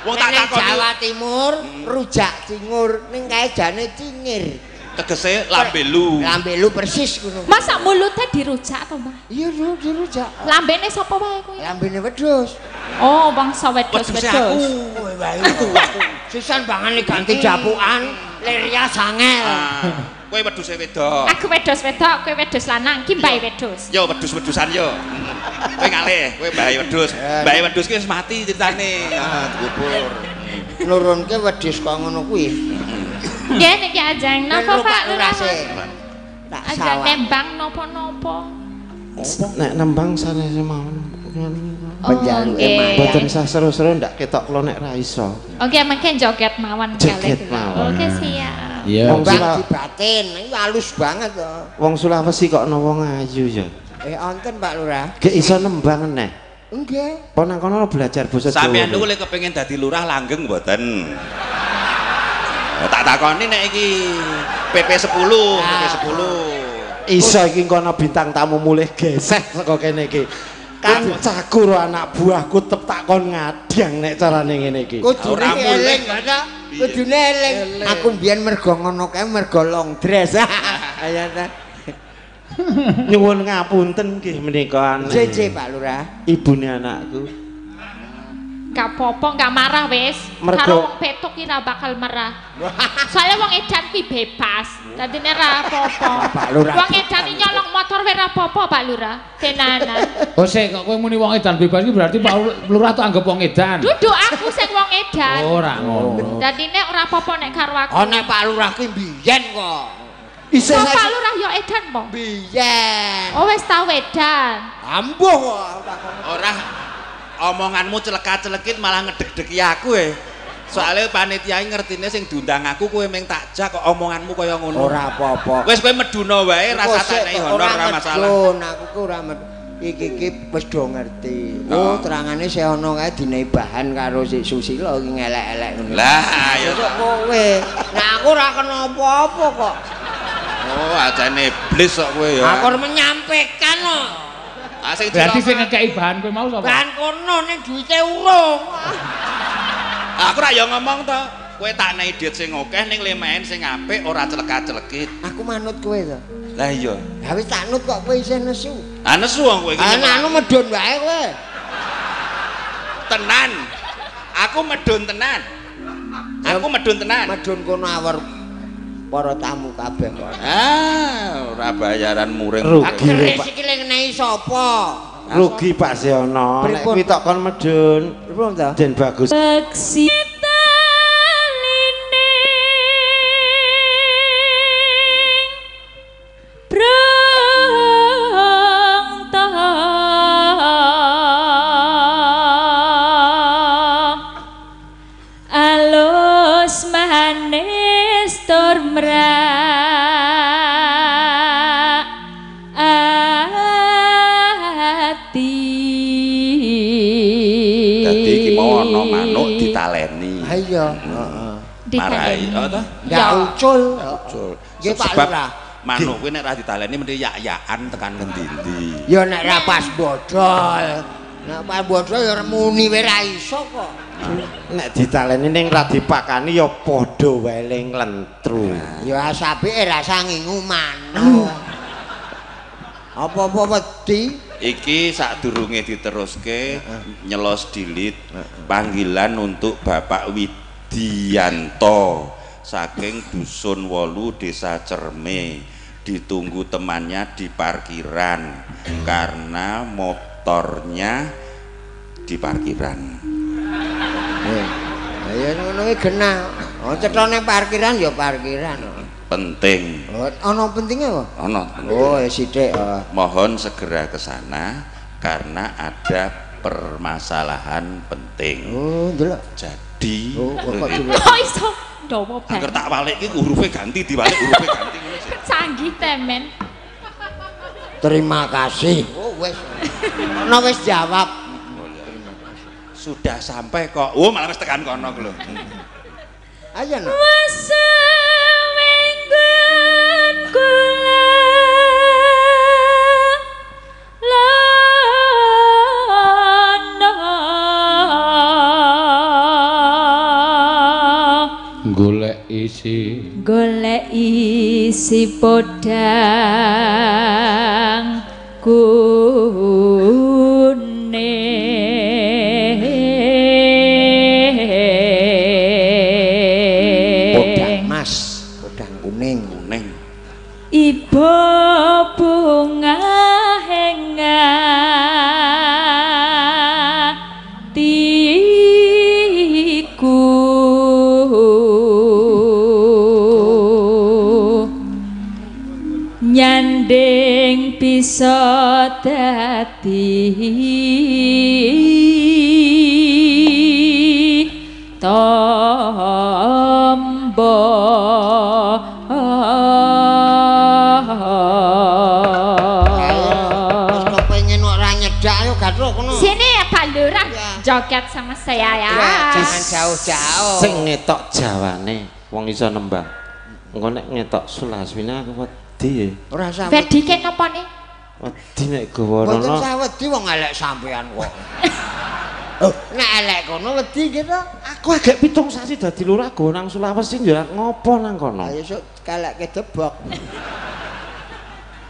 Wong tak takoni Jawa Timur rujak cingur ning kae jane cingir. Tegese lambelu. Lambelu persis ngono. Masa mulute dirujak to, Mbah? Iya, dirujak. Lambene sapa wae kuwi? Lambene wedhus. Oh, bangsa wedhus-wedhus. Aku. Sisan bangane ganti japukan, lir sangel. Kowe wedhuse wedok. Aku wedhus wedok, kowe wedhus lanang, ki mbahe wedhus. Yo wedhus-wedhusan yo. Kowe ngalih, kowe mbahe wedhus. Mbahe wedhus ki wis mati ceritane. Ah, dikubur. Nurunke wedhus kok ngono kuwi. Nggih niki ajeng napa Pak Lurah? Ajeng nembang napa-napa. Nek nembang sanes mawon. Penjaluke mawon. Mboten sah seru-seru ndak ketok kula nek ra iso. Oke, mangke joget mawon kalih. Oke, siap. Iya. Wong dibatin, iki halus banget to. Wong Sulawesi kok ana wong ayu ya. Wonten Pak Lurah. Gek iso nembang neh. Nggih. Apa nang kono belajar basa Jawa. Sampeyan niku lek kepengin dadi lurah langgeng mboten? Tak takoni nek iki PP10, PP10. Iso iki kono bintang tamu mulih geseh saka kene iki. Kancaku ro anak buahku tetep tak kon ngadang nek carane ngene iki. Kudune eling ta? Kudune eling. Aku mbiyen mergo ngono kae mergo long dress. Ayo ta. Nyuwun ngapunten nggih menika aneh. Jeje Pak Lurah. Ibune anakku. Gak apa-apa, gak marah wis. Karo wong petuk ki ra bakal marah. Soale wong edan kuwi bebas. Dadine ra apa-apa. Wong edan iki nyolong motor wae ra apa-apa, Pak Lurah. Tenanan. Oh sik, kok kowe muni wong edan bebas iki berarti Pak Lurah tuh anggap wong edan. Duduk aku sing wong edan. Ora ngono. Dadine ora apa-apa nek karo aku. Oh nek Pak Lurah ki mbiyen kok. Isih Pak Lurah ya edan po? Mbiyen. Oh wis tau edan. Ambuh kok. Ora. Omonganmu celeka-celekit malah ngedeg-degi aku e. Soale panitia ngertine sing diundang aku kowe mung tak jak kok omonganmu kaya ngono. Ora apa-apa. Wis kowe meduna wae rasa tak nehi honor ora masalah. Medun aku ku ora iki iki wis do ngerti. Oh, terangane sing ana kae dinehi bahan karo si Susila iki ngelek-elek ngono. Lah, ya kok kowe. Nah aku ora kena apa-apa kok. Oh, ajane iblis kok kowe ya. Aku menyampaikan kok. Berarti sing ngekeki bahan kowe mau sapa? Bahan kono ning duwite urung. Aku ra ya ngomong to. Kowe tak nehi duit sing akeh ning lemaen sing apik ora celeka-celekit. Aku manut kowe to. Lah iya. Lah wis tak nut kok kowe isih nesu. Ah nesu wong kowe iki. Ah anu medun wae kowe. Tenan. Aku medun tenan. Aku medun tenan. Medun kono awor para tamu kabeh kok. Ah, ora bayaran muring. Rugi Pak. Iki lek ngenehi sapa? Rugi Pak Seono. Nek kuwi tok kon medun. Pripun ta? Den bagus. Beksi Marai, oh toh? Ndak ucul. Ucul. Nggih Pak Lurah. Manuk kuwi nek ra ditaleni mesti yak-yakan tekan ngendi-endi. Ya nek ra pas bodol. Nek pas bodol ya muni wae ra iso kok. Nek ditaleni ning ra dipakani ya padha wae ling lentru. Ya asape rasa ngingu manuk. Apa-apa wedi. Iki sadurunge diteruske nyelos dilit panggilan untuk Bapak Widianto saking Dusun Wolu Desa Cerme, ditunggu temannya di parkiran karena motornya di parkiran. Ya ngono iki genah. Oh cetone parkiran ya parkiran. Penting. Oh ana pentinge apa? Ana. Oh ya sithik. Mohon segera ke sana karena ada permasalahan penting. Oh ndelok. Jadi oh, kok iso dawa banget. Angger tak walik iki hurufe ganti diwalik hurufe ganti ngono sih. Canggih temen. Terima kasih. Oh wis. Ono wis jawab. Sudah sampai kok. Oh malah wis tekan kono ku lho. Ayo no. Golek isi. Golek isi podang kuning. Podang mas, podang kuning, kuning. Ibu bunga hatiku nyanding bisa dadi tombo. Wis kepengin ora nyedak yo gathuk kono. Sini ya Pak Lurah, joget sama saya ya. Jangan jauh-jauh. Sing ngetok jawane wong iso nembang. Engko nek ngetok Sulasmina aku wedi ya. Ora usah. Wedi ke napa ne? Wedi nek gawa rono. Mboten usah wedi wong elek sampean kok. Oh, nek elek kono wedi gitu. Aku agek 7 sasi dadi lurah go nang Sulawesi yo ngopo nang kono. Ayo sok kalekke debok.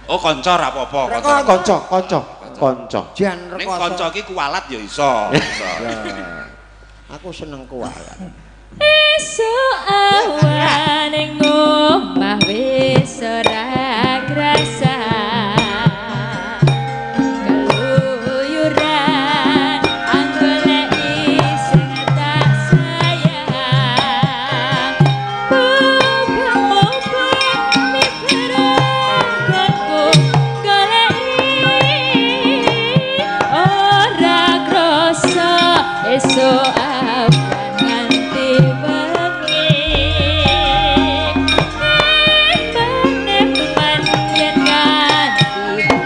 Oh, kanca ra apa-apa, kanca. Kanca, kanca. Jan Ning rekoso. kanca iki kualat ya iso. Iso. Aku seneng kualat. Esuk awan ning omah wis ora krasa. Keluyuran anggoleki sing tak sayang. Muga-muga miberanggonku goleki ora krasa esuk awan nganti wengi. Eman-eman yen nganti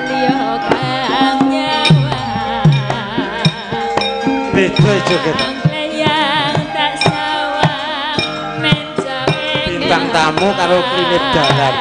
liya kang nyawang. Beda joget. Yang tak sawang mencawe Bintang tamu karo klinip dalan.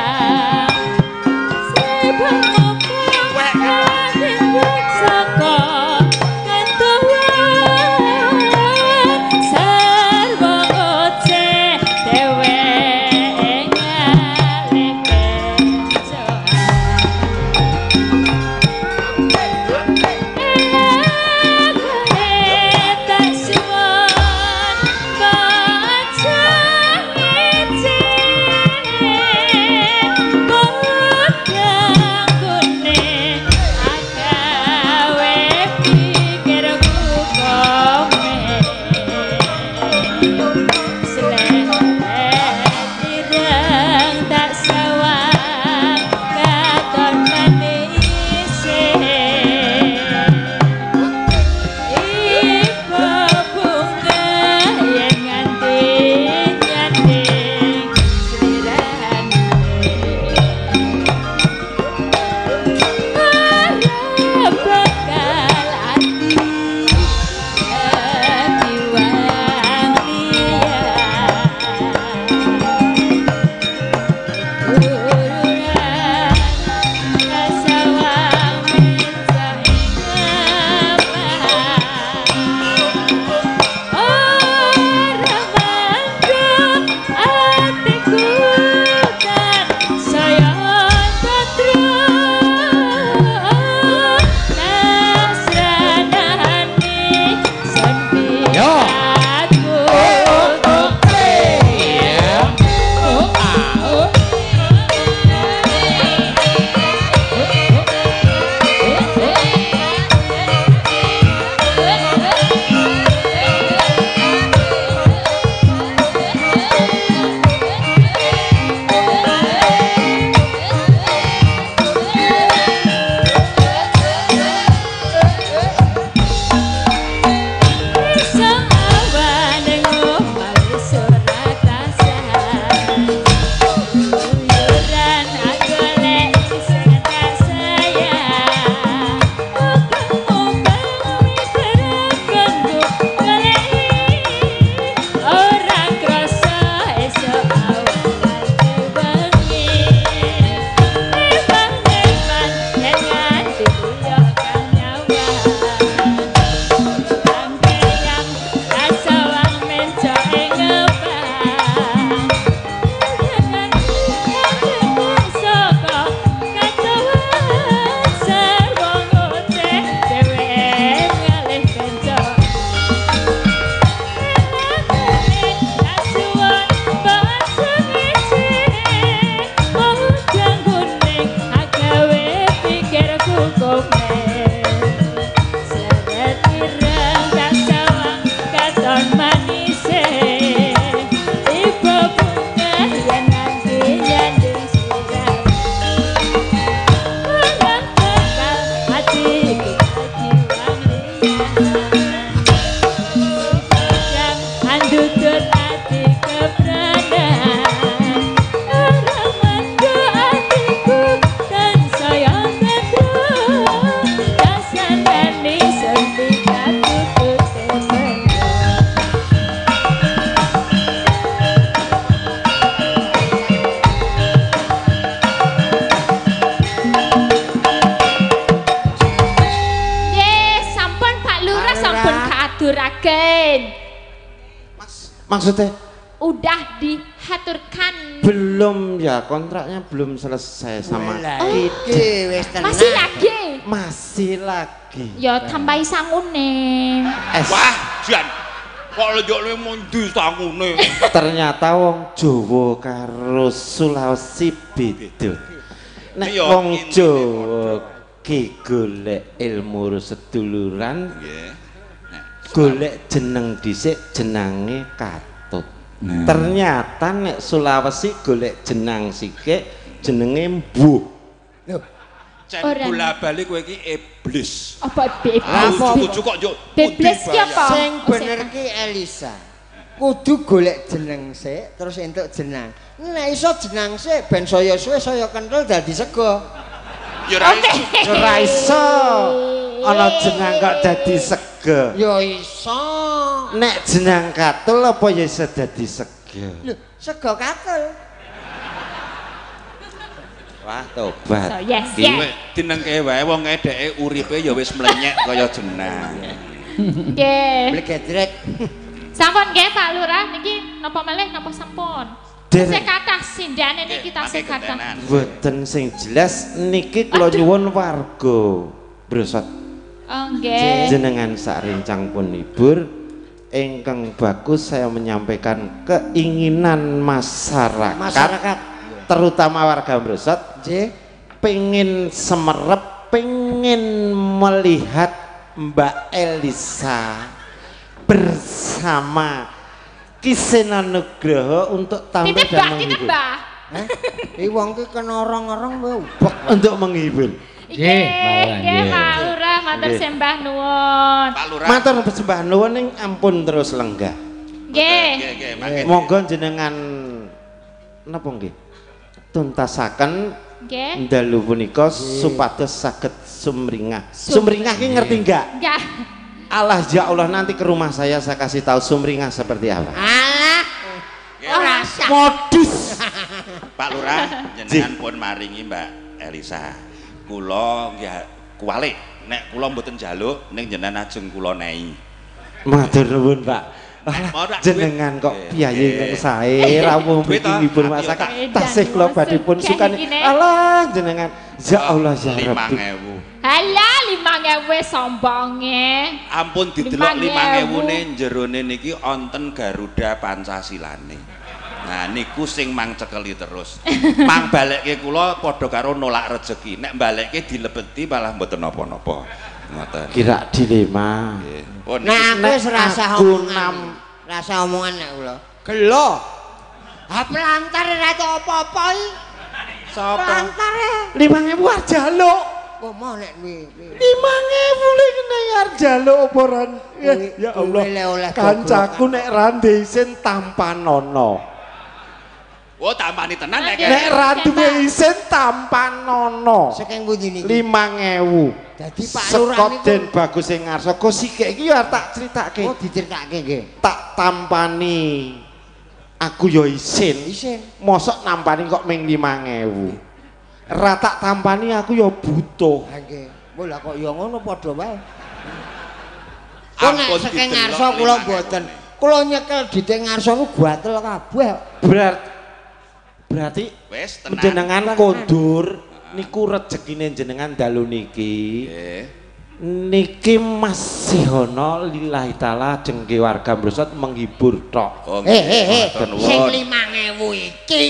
Maksudnya udah dihaturkan. Belum ya, kontraknya belum selesai sama iki wis tenan. Masih lagi. Masih lagi. Ya tambahi sangune. Wah, jan. Kok lejok le mundi sangune. Ternyata wong Jawa karo Sulawesi beda. Nek wong Jawa ki golek ilmu seduluran, nggih. Golek jeneng dhisik jenange katut. Ternyata nek Sulawesi golek jenang sikik jenenge mbuh. Lho, cen bola-bali kowe iki iblis. Apa iblis? Ujug-ujug kok yo iblis ki apa? Sing bener ki Elisa. Kudu golek jeneng sik terus entuk jenang. Nek iso jenang sik ben saya suwe saya kental dadi sego. Ya ora iso. Ora iso. Ana jenang kok dadi sego. Ya iso. Nek jenang katul apa ya iso dadi sego? Lho, sego katul. Wah, tobat. So, yes, yes. Dinengke wae wong edeke uripe ya wis mlenyek kaya jenang. Nggih. Blegedrek. Sampun nggih Pak Lurah niki napa malih napa sampun? Sing kathah sindhane niki tasih kathah. Mboten sing jelas niki kula nyuwun warga Brosot. Oh nggih. Jenengan sak rencang pun hibur ingkang bagus saya menyampaikan keinginan masyarakat terutama warga Brosot nggih pengin semerep, pengin melihat Mbak Elisa bersama Ki Seno Nugroho untuk tampil dan menghibur. Hah? Iki wong ki kena orong-orong wae ubek untuk menghibur. Nggih, nggih Pak Lurah matur sembah nuwun. Pak Lurah. Matur sembah nuwun ning ampun terus lenggah. Nggih. Monggo jenengan napa nggih? Tuntasaken nggih dalu punika supados saged sumringah. Sumringah ki ngerti enggak? Enggak. Allah ya Allah, nanti ke rumah saya kasih tahu sumringah seperti apa. Alah. Ora modus. Pak Lurah jenengan pun maringi Mbak Elisa. Kula nggih kuwalik nek kula mboten njaluk ning jenengan ajeng kula nehi. Matur nuwun, Pak. Jenengan kok piyayi ingkang sae rawuh mriki ngibur masyarakat. Tasih kula badhe pun sukani. Alah jenengan ya Allah ya Rabbi. 5000. Alah 5000 sombonge. Ampun didelok 5000-ne jerone niki wonten Garuda Pancasilane. Nah niku sing mang cekeli terus. Mang balekke kula padha karo nolak rejeki. Nek balekke dilebeti malah mboten napa-napa. Ngoten. Kira dilema. Nah aku wis rasa omongan. Rasa omongan nek kula. Gelo. Ha pelantar ora tau apa-apa iki. Sapa? Pelantare. 5000 arep jaluk. Kok mau nek kuwi. 5000 le kene arep jaluk apa ora? Ya Allah. Kancaku nek ra isin tampanono. Oh, tampani tenan nek. Nek ra duwe isin tampanono. Saking pundi niki? 5000. Dadi Pak Lurah niku Den Bagus sing ngarsa kok sikik iki ya tak critake. Oh, diceritake nggih. Tak tampani. Aku ya isin. Isin. Mosok nampani kok ming 5000. Ra tak tampani aku ya butuh. Ha nggih. Mbok lah kok ya ngono padha wae. Kok nek saking ngarsa kula mboten. Kula nyekel dite ngarsa niku gatel kabeh. Berarti wis tenan. Jenengan kondur niku rejekine jenengan dalu niki. Nggih. Niki masih ana lillahi taala jengke warga Brosot menghibur tok. Oh, He sing 5000 iki.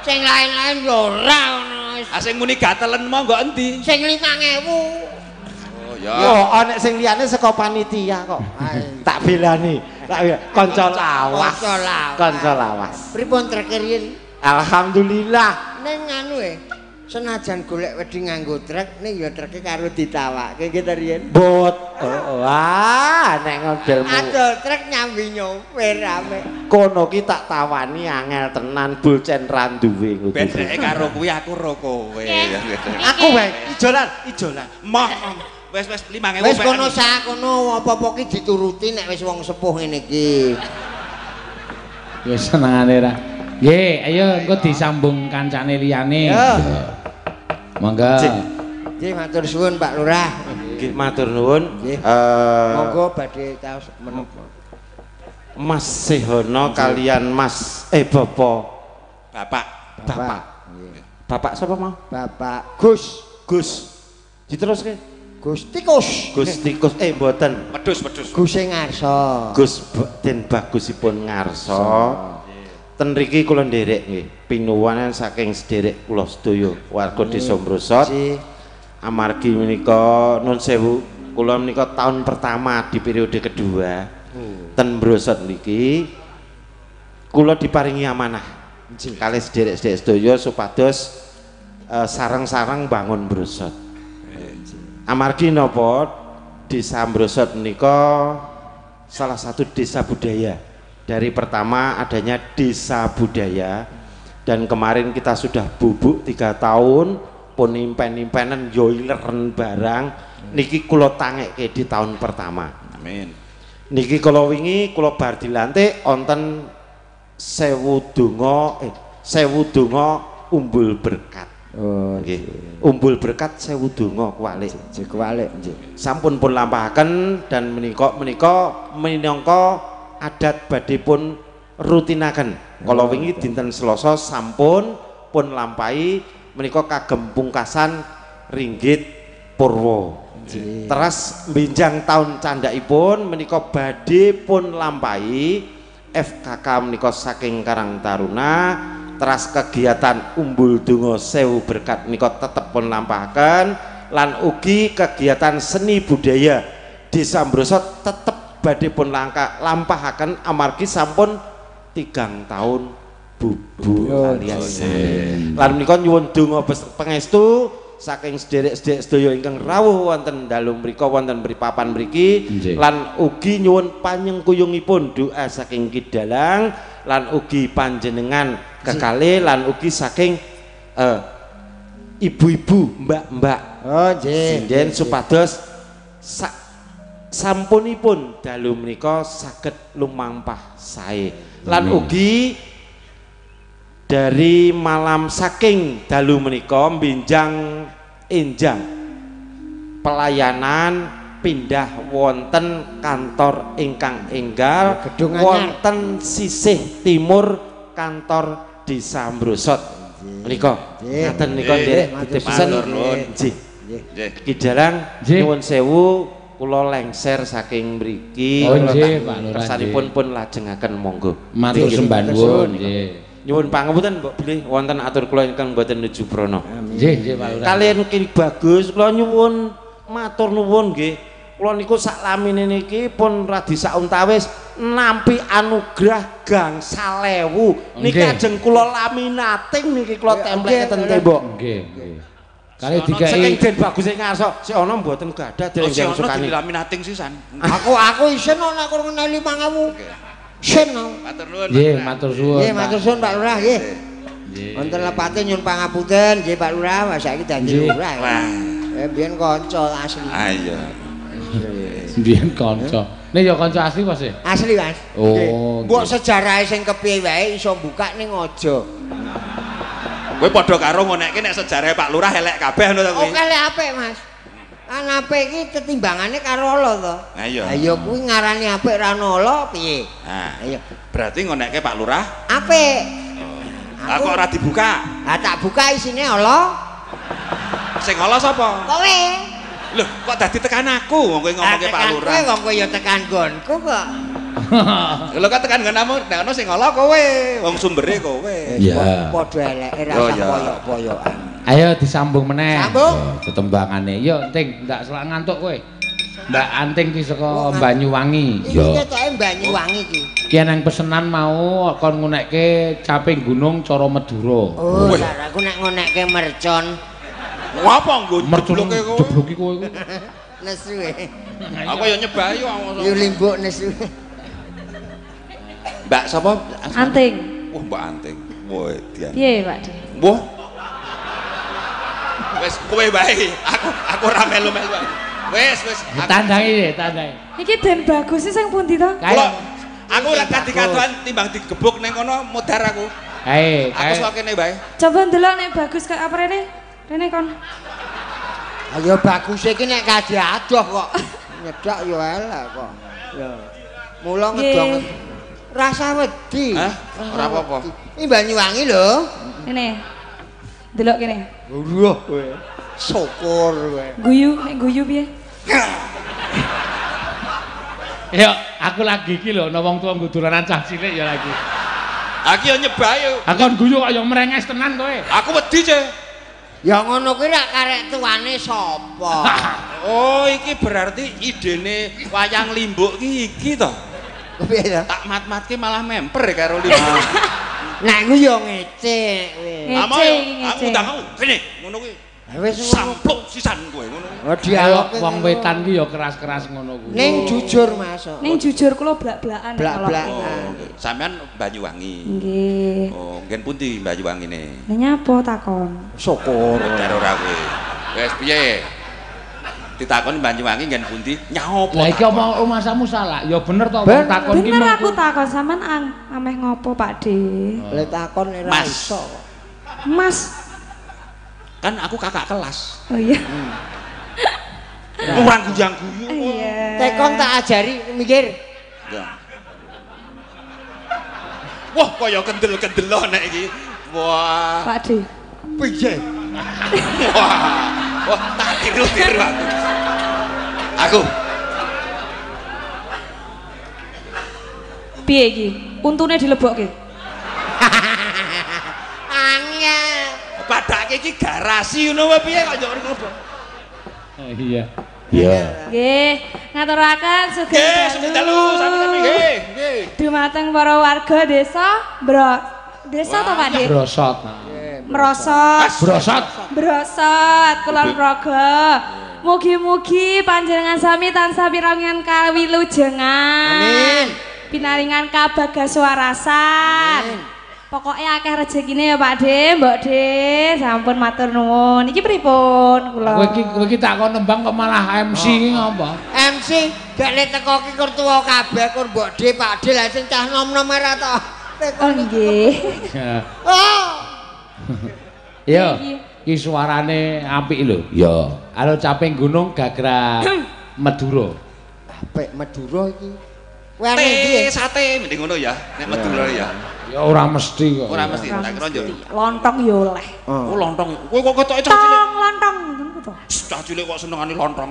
Sing lain-lain ya ora ono. Ah sing muni gatelen monggo endi? Sing 5000. Oh ya. Yo ana sing liyane saka panitia kok. Tak belani. Tak kanca lawas. Kanca lawas. Pripun treke riyin? Alhamdulillah. Ning anu senajan golek wedi nganggo trek ning ya treke karo ditawake nggih ta riyin. Bot. Oh, wah nek ngodelmu. Adol trek nyambi nyopir rame. Kono ki tak tawani angel tenan bulcen ra duwe ngono. Ben dheke karo kuwi aku ro kowe. Aku wae ijolan, ijolan. Moh. Wis wis 5000. Wis kono sak kono apa-apa ki dituruti nek wis wong sepuh ngene iki. Ya senengane ra. Nggih, ayo engko disambung kancane liyane. Monggo. Nggih, matur suwun Pak Lurah. Nggih, matur nuwun. Monggo badhe taos menapa. Mas Sehono kalian Mas Bapak Bapak. Bapak. Bapak sapa mau? Bapak Gus. Gus. Diteruske. Gus Tikus. Gus Tikus mboten. Wedhus, wedhus. Gus Ngarsa. Gus Den Bagusipun Ngarsa. Ten riki kula nderek nggih pinuwanan saking sederek kula sedaya warga Desa Mrosot. Amargi menika nun sewu kula menika tahun pertama di periode kedua. Ten Mrosot niki kula diparingi amanah kalih sederek-sederek sedaya supados sareng-sareng bangun Mrosot. Amargi napa Desa Mrosot menika salah satu desa budaya. Dari pertama adanya desa budaya dan kemarin kita sudah bubuk 3 tahun pun impen-impenan yo ileren barang niki kula tangekke di tahun pertama. Amin. Niki kula wingi kula bar dilantik wonten 1000 donga 1000 donga umbul berkat. Oh nggih. Umbul berkat 1000 donga kuwalik. Nggih kuwalik nggih. Sampun pun lampahaken dan menika minangka adat badhe pun rutinaken. Kala wingi dinten Selasa sampun pun lampahi menika kagem pungkasan ringgit purwa. Teras benjang taun candhakipun menika badhe pun lampahi FKK menika saking Karang Taruna. Teras kegiatan umbul donga 1000 berkat menika tetep pun lampahaken lan ugi kegiatan seni budaya Desa Mrosot tetep badhe pun lampahaken amargi sampun 3 tahun bubu alias. Lan menika nyuwun donga pangestu saking sederek-sederek sedaya ingkang rawuh wonten dalu mriku wonten papan mriki lan ugi nyuwun panyengkuyungipun doa saking Ki Dalang lan ugi panjenengan kekalih lan ugi saking ibu-ibu mbak-mbak. Oh nggih. Sinden supados sampunipun dalu menika saged lumampah sae. Lan ugi dari malam saking dalu menika benjang enjang pelayanan pindah wonten kantor ingkang enggal wonten sisih timur kantor Desa Mrosot menika. Ngaten nika nderek ditipesen. Nggih. Ki Dalang nyuwun sewu kula lengser saking mriki. Oh nggih Pak Lurah. Kersanipun pun lajengaken monggo. Matur sembah nuwun nggih. Nyuwun pangapunten mbok bilih wonten atur kula ingkang mboten nuju prana. Nggih nggih Pak Lurah. Kaliyan Ki Bagus kula nyuwun matur nuwun nggih. Kula niku sak lamine niki pun radi sauntawis nampi anugerah gangsal ewu. Niki ajeng kula laminating niki kula templeke ten tembok. Nggih nggih. Kali dikai saking Den Baguse ngarsa sik ana mboten gadah dereng sukani. Dilaminating sisan. Aku isin ana aku ngeneli 5000. Sin. Matur nuwun. Nggih, matur suwun. Nggih, matur suwun Pak Lurah nggih. Wonten lepate nyuwun pangapunten nggih Pak Lurah, saiki dadi lurah. Wah. Biyen kanca asli. Ah iya. Biyen kanca. Nek ya kanca asli Mas. Asli Mas. Oh. Mbok sejarahe sing kepiye wae iso mbukak ning aja. Kowe padha karo ngonekke nek sejarahe Pak Lurah elek kabeh ngono ta kuwi. Oke elek apik Mas. Kan apik iki tetimbangane karo ala to. Ha iya. Ha iya kuwi ngarani apik ra ono ala piye? Ha iya. Berarti ngonekke Pak Lurah apik. Lah kok ora dibuka? Ha tak buka isine ala. Sing ala sapa? Kowe. Lho, kok dadi tekan aku wong kowe ngomongke Pak Lurah. Kowe wong kowe ya tekan nggonku kok. Lho kok tekan nggonmu, nek ono sing ala kowe, wong sumbere kowe. Iya. Padha eleke rasah poyok-poyokan. Ayo disambung meneh. Sambung. Tetembangane. Yo Ting, ndak selak ngantuk kowe. Mbak Anting ki saka Banyuwangi. Iki ketoke Banyuwangi iki. Ki nang pesenan mau kon ngunekke caping gunung cara Madura. Oh, aku nek ngunekke mercon. Ngapa nggo jebloke kowe? Jebloki kowe iku. Nesu e. Aku ya nyebahi kok. Yo limbuk nesu. Mbak sapa? Anting. Wah, Mbak Anting. Wah, dian. Piye, Pak? Wah. Wis kowe wae. Aku ora melu-melu. Wis, wis. Tandangi, tandangi. Iki Den Bagus sing pundi to? Kula aku ora kadikaduan timbang digebuk ning kono modar aku. Kae, aku sok kene wae. Coba ndelok nek bagus kaya apa rene? Rene kon. Ayo bagus iki nek kadhe adoh kok. Nyedak yo elek kok. Ya. Mula ngedong. Rasa wedi. Hah? Ora apa-apa. Iki Banyuwangi lho. Ngene. Delok kene. Wah kowe. Syukur kowe. Guyu, nek guyu piye? Ya, aku lagi iki lho ana wong tuwa nggo dolanan cah cilik ya lagi. Aku ya nyebah yo. Aku kon guyu kok ya merenges tenan kowe. Aku wedi, Ce. Ya ngono kuwi rak karek tuane sapa? Oh, iki berarti idene wayang limbuk ki iki to. Piye to? Tak mat-matke malah memper karo limbuk. Nek ku yo ngece kowe. Ngece aku undang aku. Kene, ngono kuwi. Wis sampluk sisan kowe ngono. Oh, dialog wong wetan ki ya keras-keras ngono kuwi. Ning jujur Mas. Ning jujur kula blak-blakan. Blak-blakan. Sampeyan Banyuwangi. Nggih. Oh, nggen pundi Banyuwangine? Lha nyapa takon? Syukur. Karo ora kowe. Wis piye? Ditakoni Banyuwangi nggen pundi? Nyaopo? Lah iki omong rumasamu salah. Ya bener to wong takon ki. Bener aku takon sampean ameh ngopo Pak De? Lah takon ora iso. Mas. Kan aku kakak kelas. Oh iya. Orang guyang-guyu. Iya. Tekon tak ajari mikir. Ya. Wah, kaya kendel-kendel nek iki. Wah. Pak De. Piye? Wah. Wah, tak tiru-tiru aku. Aku. Piye iki? Untune dilebokke. Angel. Padake iki garasi ngono wae piye kok njok ngono. Iya. Iya. Nggih, ngaturaken sugeng dalu sami-sami nggih. Nggih. Dumateng para warga desa Desa to Pak Dik? Brosot. Merosot. Brosot. Brosot Kulon Progo. Mugi-mugi panjenengan sami tansah pirangan kawilujengan. Amin. Pinaringan kabagaswarasan. Amin. Pokoknya akeh rezekine ya Pak De, Mbok De, sampun matur nuwun. Iki pripun kula? Kowe iki takon nembang kok malah MC iki ngopo? MC gak le teko ki kur tuwa kabeh kur Mbok De, Pak De lah sing cah nom-nom ora to. Oh nggih. Oh. Yo, iki suarane apik lho. Ya. Halo caping gunung gagrag Madura. Apik Madura iki. Kowe arep ndi? Sate mending ngono ya, nek Madura ya. Ya ora mesti kok. Ora mesti, tak kira yo. Lontong yo oleh. Oh, lontong. Kowe kok ketoke cah cilik. Lontong ngono to. Cah cilik kok senengane lontong.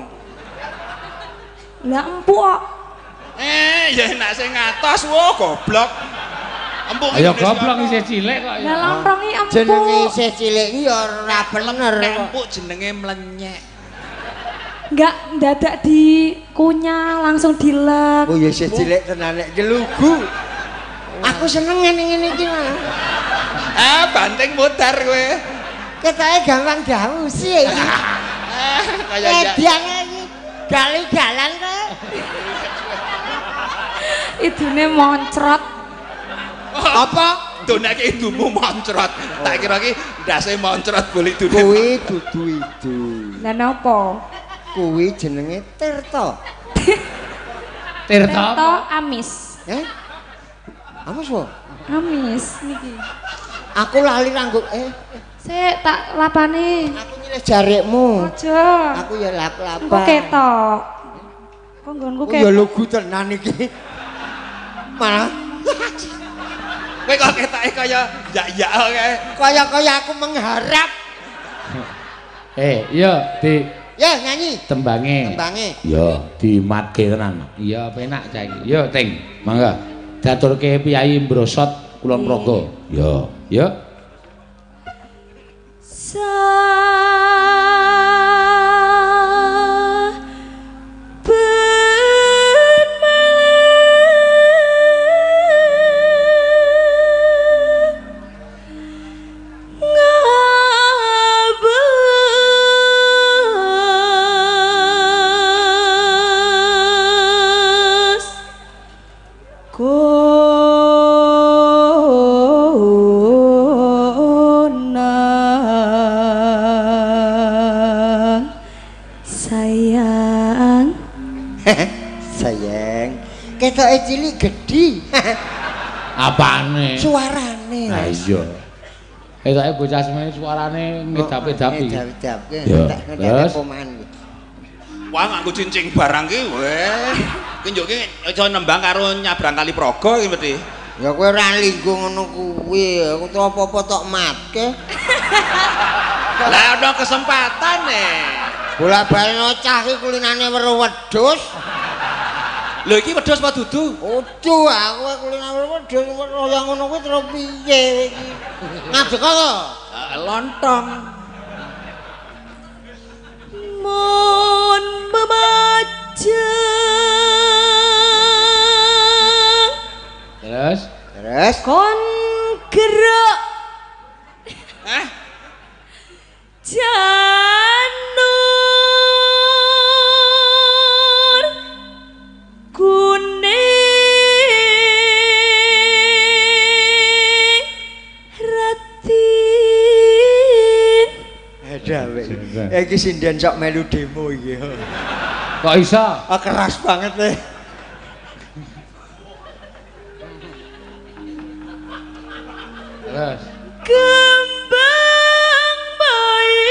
Lah empuk kok. Ya enak sing ngatos, wo goblok. Empuk. Ya goblok isih cilik kok. Lah lontong iki empuk. Jenenge isih cilik iki ya ora bener. Nek empuk jenenge mlenyek. Enggak ndadak dikunyah langsung dilek. Oh ya isih cilik tenan nek jelugu. Aku seneng ngene-ngene iki mah. Ah, banting mutar kowe. Ketoke gampang dawusi iki. Kaya ediang iki gali-galan kowe. Idune moncrot. Apa? Donake idumu moncrot. Tak kira iki ndase moncrot boleh idune. Kuwi dudu idu. Lah napa? Kuwi jenenge Tirta. Tirta amis. Eh? Amis wo? Amis niki. Aku lali ranggo Sik tak lapane. Aku nyilih jarikmu. Aja. Aku ya lap-lapan. Kok ketok. Kok nggonku ketok. Ya lugu tenan iki. Malah kowe kok ketoke kaya yak-yak kae. Kaya-kaya aku mengharap. Iya di ya nyanyi. Tembange. Tembange. Ya dimatke tenan. Iya penak cah iki. Yo Ting, mangga. Diaturke Piyayi Brosot Kulon Progo. Ya, ya. Sayang. Ketoke cilik gedhi. Apane? Suarane. Ha iya. Ketoke bocah semene suarane ngedap-edapi. Ngedap-edapke entek pomahan. Wah nganggo cincing barang ki weh. Ki njuk ki iso nembang karo nyabrang kali Progo ki mesti. Ya kowe ora linggo ngono kuwi, aku tuh apa-apa tok matke. Lah ana kesempatane. Bola-bali cah iki kulinane weruh wedhus. Lho iki wedhus apa dudu? Udu aku kulinane weruh wedhus kaya ngono kuwi terus piye iki? Ngadeg to? Lontong. Mon memajang. Terus? Terus? Kon gerak. Hah? Janur kuning ratin. Ada wek. Iki sinden sok melu demo iki. Kok iso? Ah, keras banget le. Terus. Kembang bayi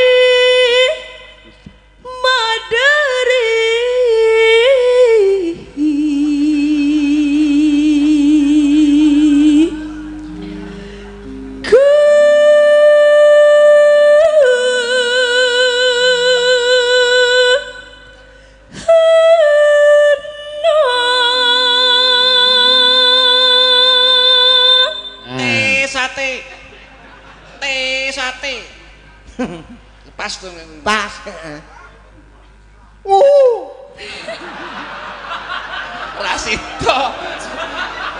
madari. Pas tuh. Pas. Rasido.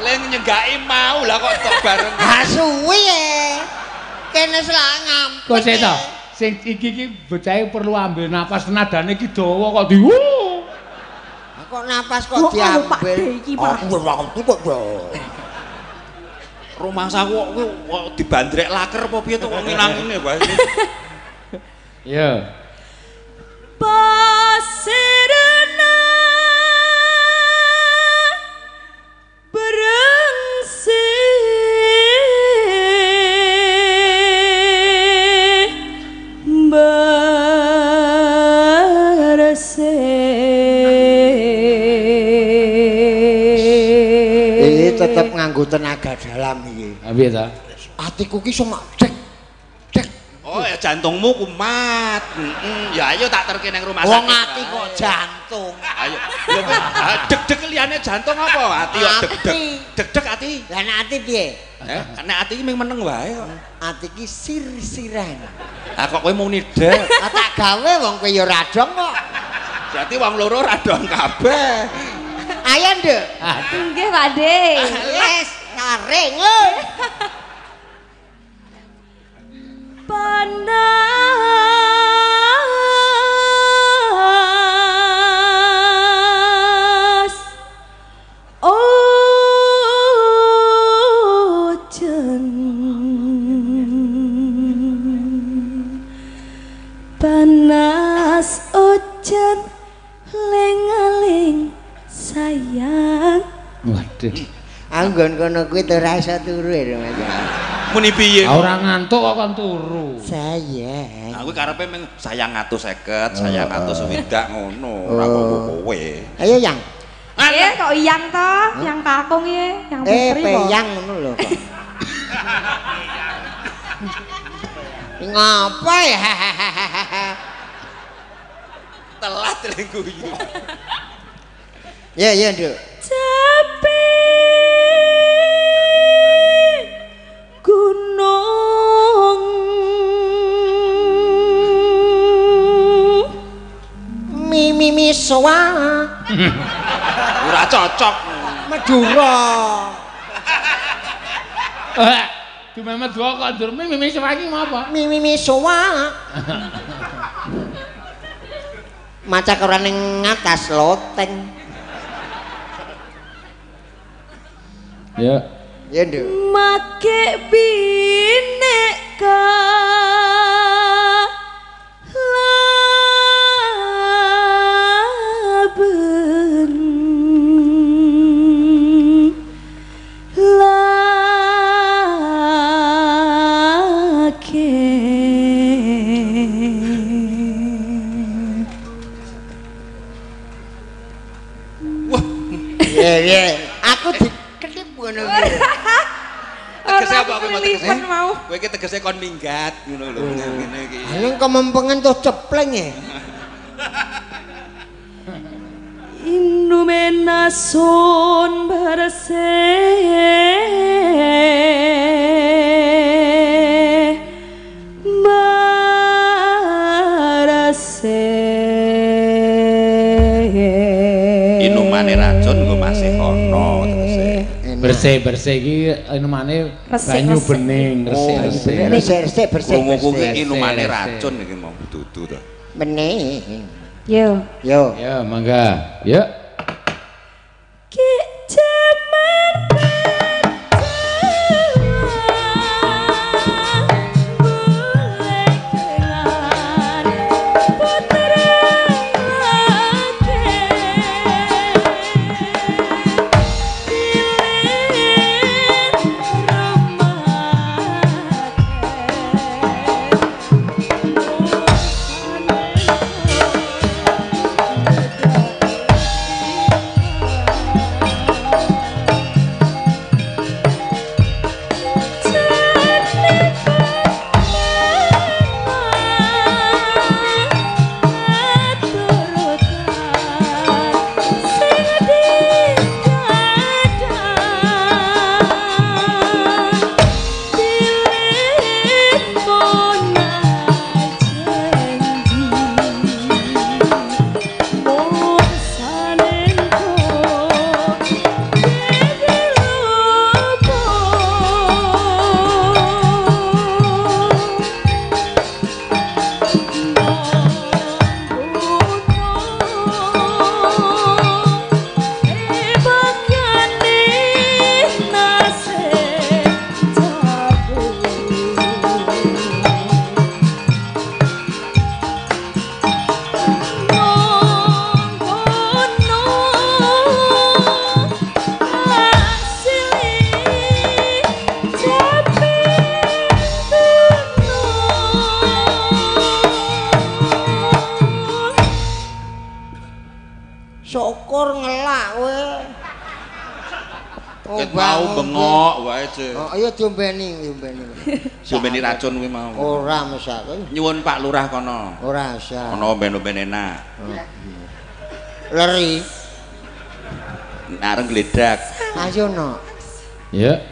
Le nyenggaki mau lah kok tok bareng. Ha suwi e. Kene selak ngampet. Kok sik to? Sing iki iki bocahe perlu ambil napas, nadane iki dawa kok di. Kok napas kok diambil. Aku waktu kok. Rumangsaku kok dibandrek laker apa piye to kok nginang ngene wae. Iya. Pasirna berengsi bersih. Iki tetep nganggo tenaga dalam iki. Ha piye ta? Atiku ki iso mak dek. Oh ya jantungmu kumat. Ya ayo tak terke nang rumah sakit. Wong ati kok jantung. Ayo. Deg-deg liyane jantung apa? Ati kok deg-deg. Deg-deg ati. Lah nek ati piye? Nek ati iki mung meneng wae kok. Ati iki sir-siran. Ah kok kowe muni deg. Ah tak gawe wong kowe ya ora dong kok. Berarti wong loro ora dong kabeh. Ayo Nduk. Nggih Pak De. Wes, ngaring lho. Panas ojen, panas ojen, ling-ling sayang. Waduh. Aku nggon kono kuwi ora iso turu ya Mas. Muni piye? Ora ngantuk kok kon turu. Sayang. Aku karepe mung sayang 150, sayang 160 ngono, ora kok kowe. Ayo Yang. Kok Yang to? Yang kakung ye, yang putri kok. Peyang ngono lho kok. Ngapa ya? Telat lek guyu. Ya ya, Nduk. Capek gunung mi mi mi soa. Ora cocok Madura. Dumeh Madura kok ndur mi mi soa iki apa? Mi mi mi soa. Maca ora ning atas loteng. Ya. Ya, Nduk. Make bineka laben lake. Wah. Iya, iya. Aku dikelip Ngono kuwi. Tegese apa kowe tegese? Kowe iki tegese kon minggat ngono lho ngene iki. Ning kemempengen tuh cepleng ya. Inumenasun bersih marase. Inumane racun nggo masih ono tegese. Bersih-bersih iki inumane banyu bening, resik-resik. Resik-resik bersih. Krunguku ki inumane racun iki mau dudu to. Bening. Yo. Yo. Yo mangga. Yo. Ki jaman Syukur ngelak kowe. Ket mau bengok wae, Cek. Oh, ayo diombeni, diombeni. Diombeni racun kuwi mau. Ora mesake. Nyuwun Pak Lurah kono. Ora usah. Ana omben-omben enak. Leri. Areng gledak. Ayo no. Ya.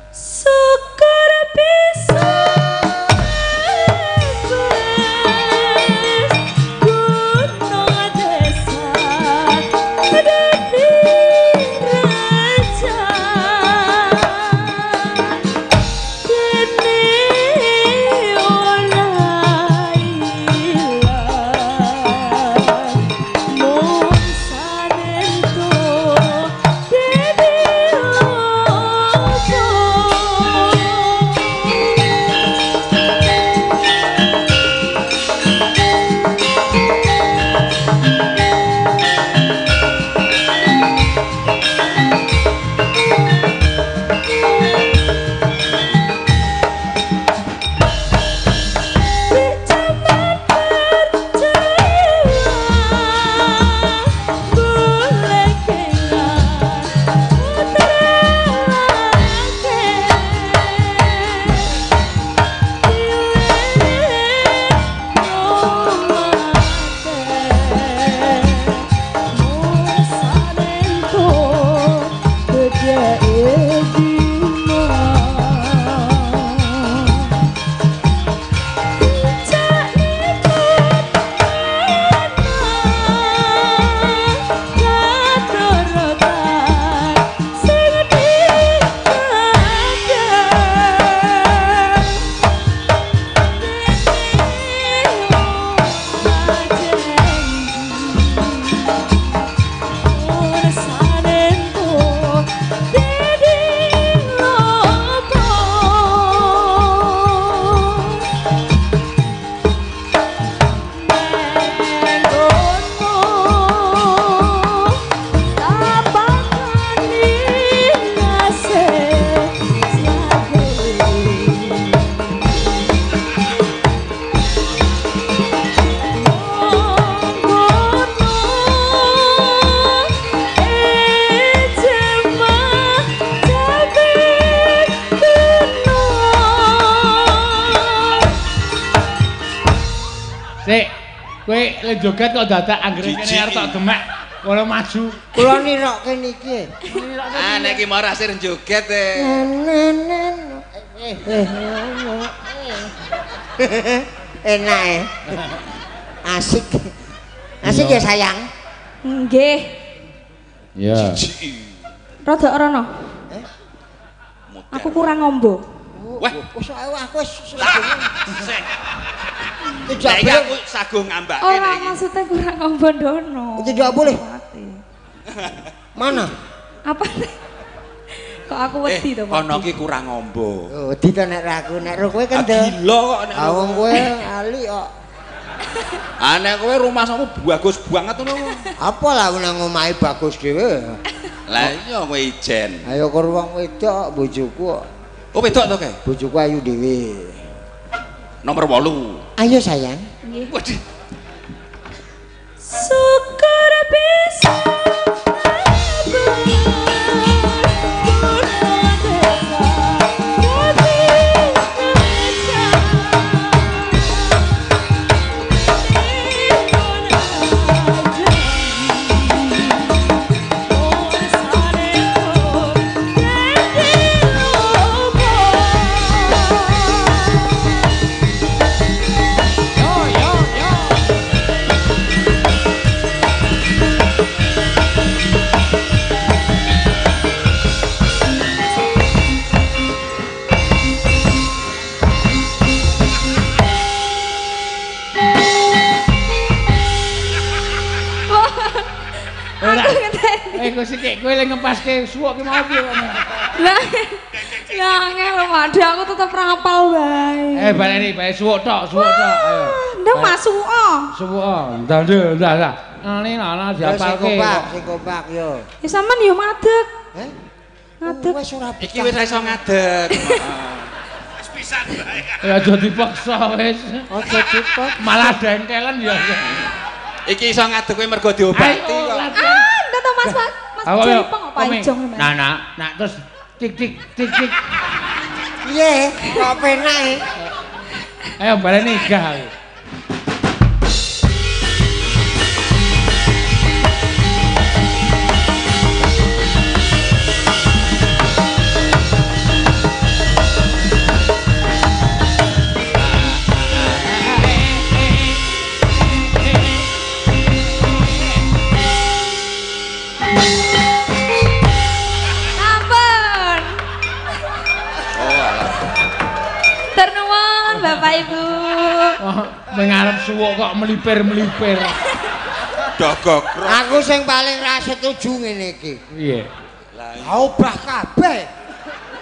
Syukur bisa Sik. Kowe le joget kok dadak anggere kene arep tok demek. Kono maju. Kula nirokke niki. Ah nek iki mau rasir joget e. Enak e. Asik. Asik ya sayang. Nggih. Ya. Rada rono. Aku kurang ngombo. Wah, aku wis tidak boleh aku saguh ngambake nek iki. Maksudnya kurang ngombo ndono. Tidak boleh. Mana? Apa? Kok aku wedi to, Pak? Kono ki kurang ngombo. Oh, wedi to nek aku, nek kowe kan gila kok nek wong kowe ali kok. Ah nek kowe rumahmu bagus banget ngono. Apa lah nang omahe bagus dhewe. Lah iya kowe ijen. Ayo karo wong wedok bojoku kok. Oh wedok to kae? Bojoku ayu dhewe. Nomor 8. Ayo sayang. Nggih. Waduh. Syukur bisa. Kowe sithik kowe le ngepaske suwuk ki mau piye kok. Lah ya angel lho Pak, aku tetep rapal wae. Baleni bae suwuk tok, suwuk tok. Ayo. Ndang masuk oh. Suwuk oh. Ndak ndak ndak. Ngene ana diapalke. Sing kompak yo. Ya sampean yo madeg. Heh? Ngadeg. Wis ora iki wis iso ngadeg. Wis pisan wae. Ya aja dipaksa wis. Aja dipaksa. Malah dengkelen ya. Iki iso ngadeg kowe mergo diobati kok. Ah, ndak to Mas, Mas. Mas Jelipeng kok pancong. Nah, nah, nah terus tik tik tik tik. Piye? Kok penak e? Ayo baleni gah aku. Mengarep suwuk kok melipir-melipir. Dogok. Aku sing paling ra setuju ngene iki. Piye? Lah obah kabeh.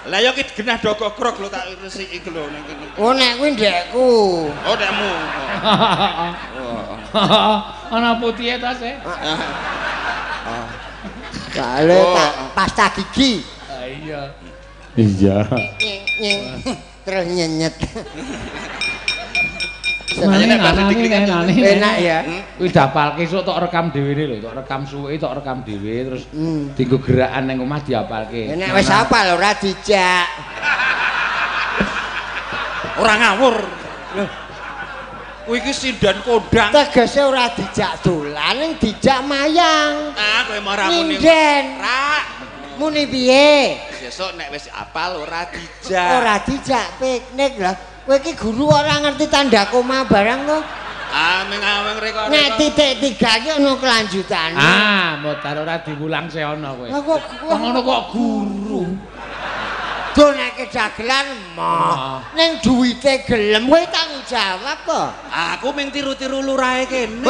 Lah ya ki genah dogogrok lho tak resiki lho ning kene. Oh nek kuwi ndekku. Oh ndekmu. Ana putihe ta se? Kale tak pasta gigi. Ah iya. Iya. Terus nyenyet. Enak ya. Kuwi dapalke esuk tok rekam dhewe lho, tok rekam suwuke tok rekam dhewe terus dienggo gerakan ning omah diapalke. Nek wis apal ora dijak. Ora ngawur. Lho. Kuwi iki sinden kondang. Tegese ora dijak dolan ning dijak mayang. Ah, kowe ora muni. Nyinden. Ra. Muni piye? Sesuk nek wis apal ora dijak. Ora dijak piknik lah. Kowe iki guru ora ngerti tanda koma barang to? Ah, meng-aweng reko. Nek titik 3 iki ana kelanjutane. Ah, motar ora diwulang se ana kowe. Lah kok ngono kok guru. Do nek dagelan moh. Ning duwite gelem kowe tanggung jawab to. Aku ming tiru-tiru lurahe kene.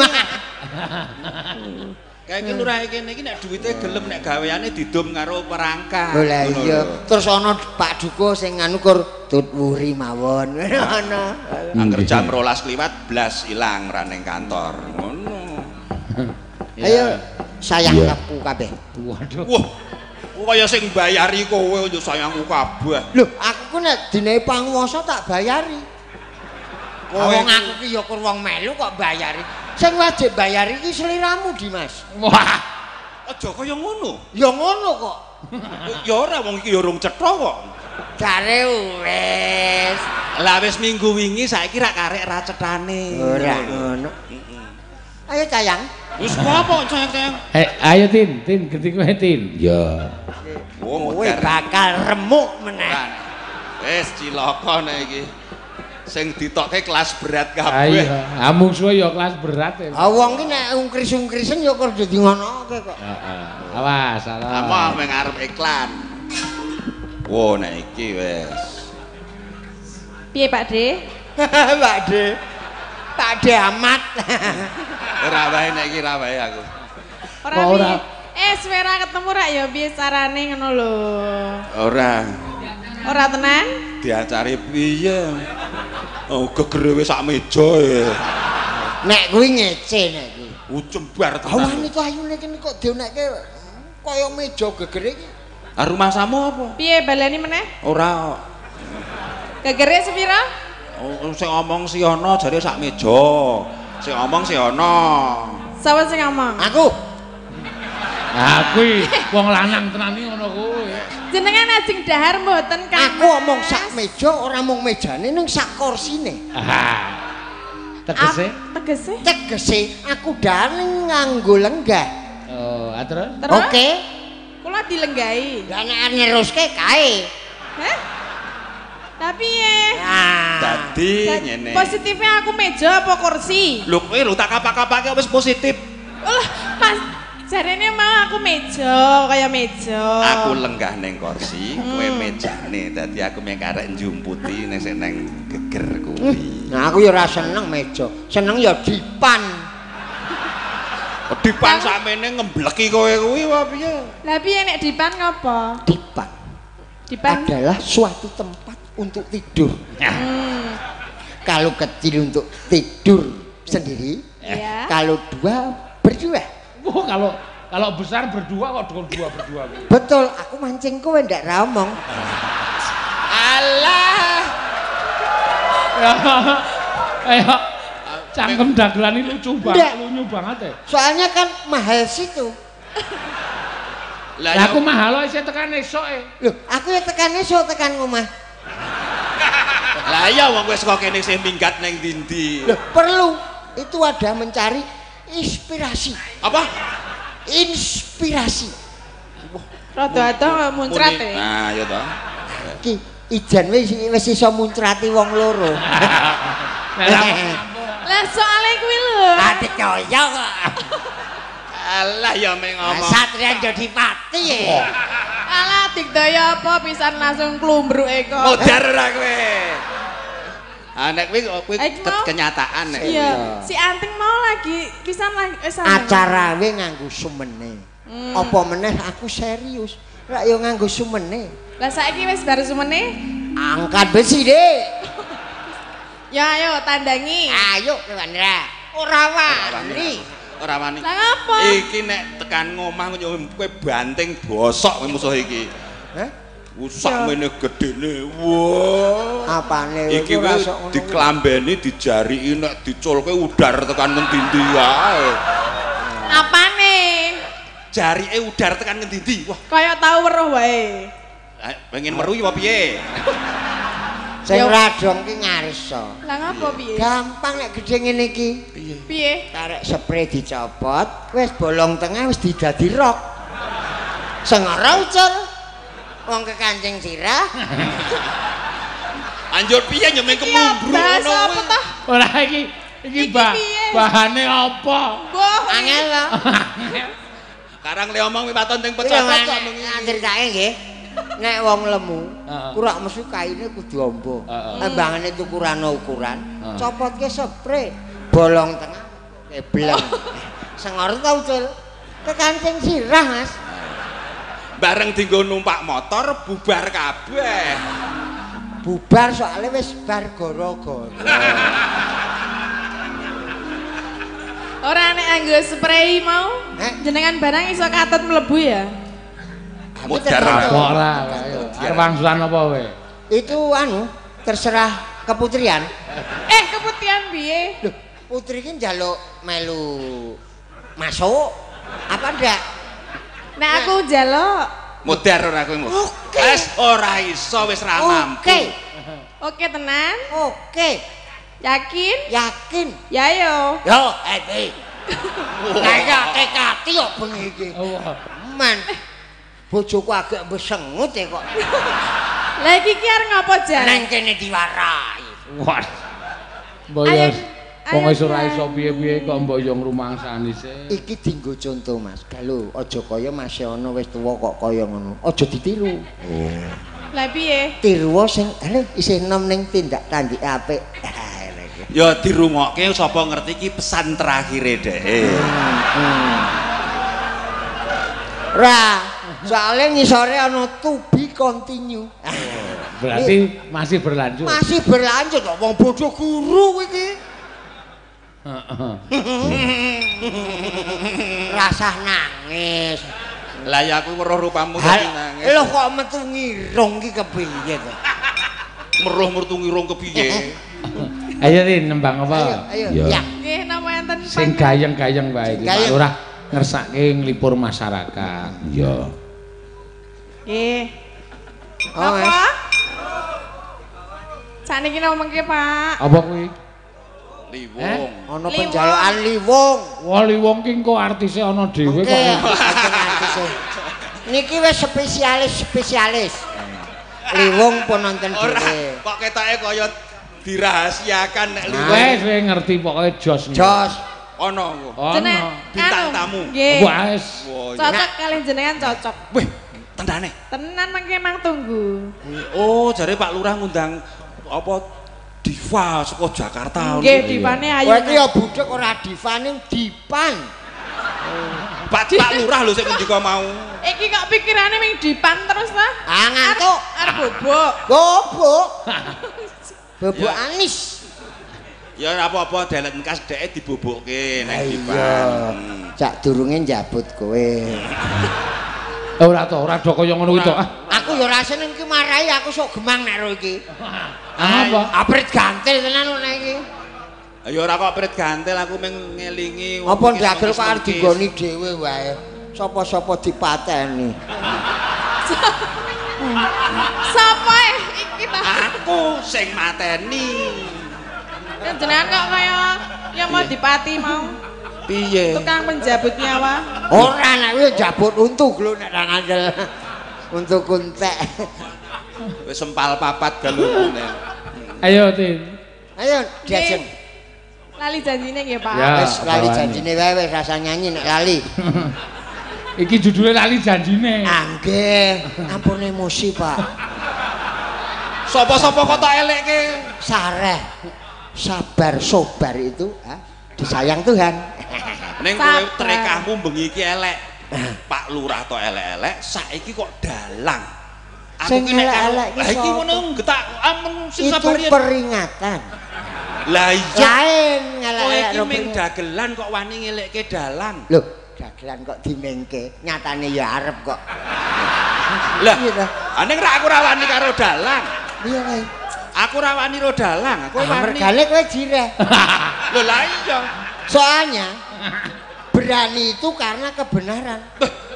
Kayak iki lurahe kene iki nek duwite gelem nek gaweane didum karo perangkat. Lho lah iya. Terus ana Pak Duko sing nganu kur tut wuri mawon. Ana. Angger jam 12 kliwat blas ilang ra ning kantor. Ngono. Ayo sayang aku kabeh. Waduh. Wah. Kaya sing bayari kowe yo sayangku kabeh. Lho, aku ku nek dine panguwasa tak bayari. Wong aku ki ya kur wong melu kok bayari. Sing wajib bayar iki sliramu, Dimas. Wah, aja kaya ngono. Ya ngono kok. Ya ora wong iki ya urung cetha kok. Jare wis. Lah wis minggu wingi saiki rak karek racetane. Ora ngono. Ayo cayang. Wis apa cayang-cayang? Ayo Tin, Tin genti kowe Tin. Ya. Kowe bakal remuk meneh. Wis cilaka nek iki. Sing ditokke kelas berat kabeh. Ayo, mungsuhe ya kelas berat. Ah wong ki nek ungkris-ungkrisen ya kok dadi ngonoke kok. Heeh. Awas, salah. Apa meng arep iklan. Wo nek iki wis. Piye Pak De? Pak De. Pak De amat. Ora wae nek iki ra wae aku. Ora piye. Suwe ra ketemu rak ya piye carane ngono lho. Ora. Ora tenan? Diacari piye? Oh, gegere wis sak meja ya. Nek kuwi ngece nek kuwi. Jembar tenan. Wanita ayune kene kok dionekke kaya meja gegere iki. Ah rumahsamu apa? Piye baleni meneh? Ora kok. Gegere sepira? Oh, sing ngomong si ana jare sak meja. Sing ngomong si ana. Sapa sing ngomong? Aku. Ah kuwi wong lanang tenan iki ngono kuwi. Jenengan ajeng dahar mboten Kang? Aku omong sak meja ora mung mejane ning sak kursine. Ah. Tegese? Tegese? Tegese aku dahar ning nganggo lenggah. Oh, terus? Oke. Kula dilenggahi. Lah nek neruske kae. Hah? Tapi piye? Dadi ngene. Positifnya aku meja apa kursi? Lho kowe lho tak kapak-kapake wis positif. Lah, Mas jarene mau aku meja, kaya meja. Aku lenggah ning kursi, kowe mejane. Dadi aku mung karek njumputi ning sing nang geger kuwi. Nah, aku ya ora seneng meja. Seneng ya dipan. Dipan sakmene ngembleki kowe kuwi apa piye? Lah piye nek dipan ngopo? Dipan. Dipan adalah suatu tempat untuk tidur. Kalau kecil untuk tidur sendiri, ya. Kalau dua berdua. Oh, kalau besar berdua kok dua berdua. Betul, aku mancing kowe ndak ra omong. Alah. Ayo, cangkem dagelan ini lucu banget, lunyu banget ya. Soalnya kan mahal situ. Lah aku mahal isih tekan esuk e. Loh, aku ya tekan esuk tekan omah. Lah iya wong wis kok kene sing minggat ning ndi-ndi. Loh, perlu itu ada mencari inspirasi. Apa? Inspirasi. Rada adoh muncrat e. Nah, ya toh. Ki ijan wis iso muncrati wong loro. Lah soalé kuwi lho. Ati kaya kok. Alah ya meng ngomong. Satria jadi pati ya. Alah digdaya apa pisan langsung klumbruke kok. Modar ora kowe. Ah nek kuwi kenyataan nek. Iya, si Anting mau lagi pisan lagi acara we nganggo sumene. Apa meneh aku serius. Rak yo nganggo sumene. Lah saiki wis bar sumene? Angkat besi, Dik. Ya ayo tandangi. Ayo Wandra. Ora wani. Ora wani. Lah ngapa? Iki nek tekan ngomah kowe banting bosok kowe musuh iki. Heh? Sak mene gedene. Wah. Apane iki diklambeni dijariki nek diculke udar tekan ngendi-endi wae. Apane? Jarike udar tekan ngendi-endi. Wah, kaya tau weruh wae. Pengen weruh apa piye? Sing radong ki ngarsa. Lah ngapa piye? Gampang nek gedhe ngene iki. Piye? Piye? Karek spray dicopot, wis bolong tengah wis didadi rok. Sengara ucul. Wong kekancing sirah. Anjur piye nyemeng kemumbruk ngono kuwi. Ora iki iki bahane apa? Angel lho. Karang le omong waton teng pecot-pecot kok Ceritake nggih. Nek wong lemu, kurak mesti kaine kudu amba. Embangane tukuran ukuran, copotke spray, bolong tengah kebleng. Sengor ta ucul. Kekancing sirah, Mas. Bareng dienggo numpak motor bubar kabeh. Bubar soalnya wis bar gara-gara. Ora nek anggo spray mau, jenengan barang iso katut mlebu ya. Modar ora. Arep wangsulan apa kowe? Itu anu, terserah keputrian. Keputrian piye? Loh, putri ki njaluk melu masuk apa ndak? Nek aku njaluk modar ora kowe. Wis ora iso wis ra mampu. Oke. Oke tenan? Oke. Yakin? Yakin. Ya yo. Yo, happy. Kayak TKT kok bengi iki. Men. Bojoku agak besengut ya kok. Lah iki ki arep ngopo jan? Nang kene diwarai. Wah. Mbok yo wong wis ora iso piye-piye kok mbok yo ngrumangsani sih. Iki dienggo conto Mas. Lho, aja kaya Mas ana wis tuwa kok kaya ngono. Aja ditiru. Oh. Lah piye? Tiru sing lho isih enom ning tindak tandike apik. Ya dirungokke sapa ngerti iki pesan terakhire dheke. Ra, soalnya ngisore ana to be continue. Berarti masih berlanjut. Masih berlanjut kok wong bodoh guru iki. Heeh. Rasah nangis. Lah ya aku weruh rupamu dadi nangis. Lho kok metu ngirung iki kepiye to? Meruh metu ngirung kepiye? Ayo Rin nembang apa? Ayo, ayo. Ya. Nggih napa enten sing gayeng-gayeng wae iki Pak Lurah ngersake nglipur masyarakat. Iya. Nggih. Apa? Sakniki napa mengke, Pak? Apa kuwi? Liwong. Ana penjalukan liwong. Wah, liwong ki engko artise ana dhewe kok. Artise. Niki wis spesialis-spesialis. Liwong pun nonton dhewe. Kok ketoke kaya dirahasiakan nek liwong. Wis wis ngerti pokoke jos. Jos. Ana engko. Bintang tamu. Nggih. Wis. Cocok kalih jenengan cocok. Wih, tenane. Tenan mengke mang tunggu. Oh, jare Pak Lurah ngundang apa diva saka Jakarta. Nggih, divane ayu. Kowe iki ya budhek ora divane dipan. Pak Lurah lho sing ngendika mau. Iki kok pikirane ming dipan terus ta? Ah ngantuk. Arep bobok. Bobok. Bobok anis. Ya ora apa-apa delek engkas dheke dibobokke nang dipan. Cak durunge njabut kowe. Ora to, ora do kaya ngono kuwi to. Aku ya ora seneng iki marahi aku sok gemang nek ro iki. Apa? Aprit gantil tenan kok nek iki. Ya ora kok aprit gantil aku mung ngelingi. Apa ndagel kok arep digoni dhewe wae. Sapa-sapa dipateni. Sapa iki ta? Aku sing mateni. Jenengan kok kaya ya mau dipati mau. Piye? Tukang penjabut nyawa. Ora nek kuwi jabut untu lho nek ra ngandel. Untu kuntek. Wis sempal papat galungune. Ayo Tin. Ayo diajeng. Lali janjine nggih, Pak. Wis lali janjine wae wis rasa nyanyi nek lali. Iki judule lali janjine. Ah nggih, ampun emosi, Pak. Sapa-sapa kok tak elekke? Sareh. Sabar sobar itu disayang Tuhan. Ning kowe trekahmu bengi iki elek. Pak Lurah to elek-elek, saiki kok dalang. Aku ki nek elek iki ngono getak amen sing sabar yen. Itu peringatan. Lah iya. Lain ngelek-elek kowe iki ming dagelan kok wani ngelekke dalang. Lho, dagelan kok dimengke, nyatane ya arep kok. Lah, ning ra aku ra wani karo dalang. Iya kae. Aku ra wani karo dalang, aku wani. Mergane kowe jireh. Lho lah iya. Soalnya berani itu karena kebenaran.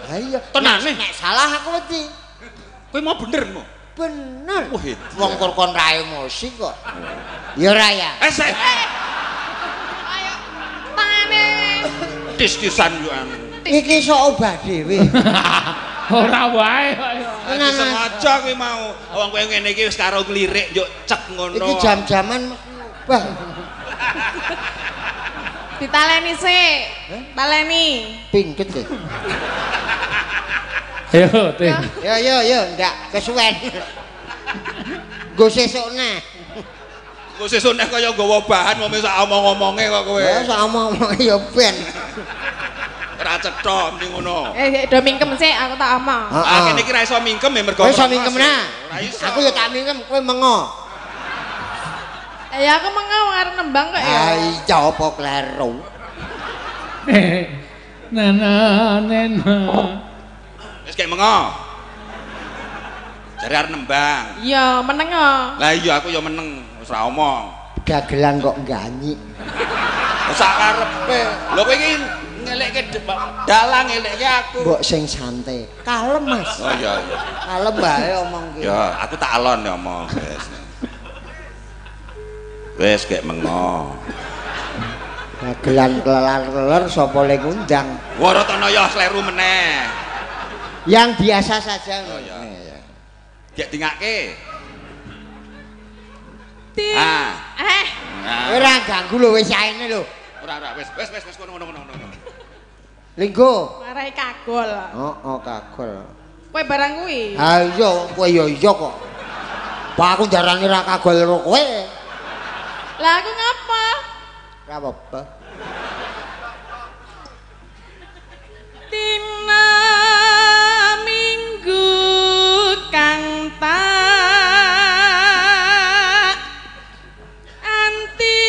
Lah iya, tenane nek salah aku wedi. Kowe mau bener mo? Bener. Wong kon ra emosi kok. Ya ora ya. Ayo tangane. Tis-tisan yo anu. Iki sok obah dhewe. Ora wae. Tenan sengaja kowe mau. Wong kowe ngene iki wis karo klirik yo cek ngono. Iki jam-jaman mesti obah. Ditaleni sik. Taleni. Pingket e. Ayo, Tin. Yo yo yo, ndak kesuwen. Nggo sesuk neh. Nggo sesuk neh kaya nggawa bahan wong sak omong-omonge kok kowe. Ya sak omong-omonge ya ben. Ora cetha mending ngono. Do mingkem sik aku tak omong. Ah kene iki ra iso mingkem ya mergo. Kowe iso mingkem nah. Aku ya tak mingkem, kowe mengo. Ya aku mengo wong arep nembang kok ya. Ah iya apa kleru. Nana nena. Wis kek mengo. Jare arep nembang. Iya, meneng kok. Lah iya aku ya meneng, wis ra omong. Dagelan kok ngganyi. Sak karepe. Lho kowe iki ngelekke dalang ngelekke aku. Mbok sing santai. Kalem, Mas. Oh iya iya. Kalem wae omong ki. Ya, aku tak alon ya omong. Wis. Wis gek mengo. Dagelan klelar-kleler sapa le ngundang? Waratana ya sleru meneh. Yang biasa saja. Oh ya. Gek dingake. Ah. Ora ganggu lho wis saene lho. Ora ora wis wis wis kono ngono ngono. Linggo. Marai kagol. Heeh, kagol. Kowe barang kuwi. Ha iya, kowe ya iya kok. Pak aku ndarani ra kagol karo kowe. Lah aku ngapa? Ora apa-apa. Dina Minggu kang tak anti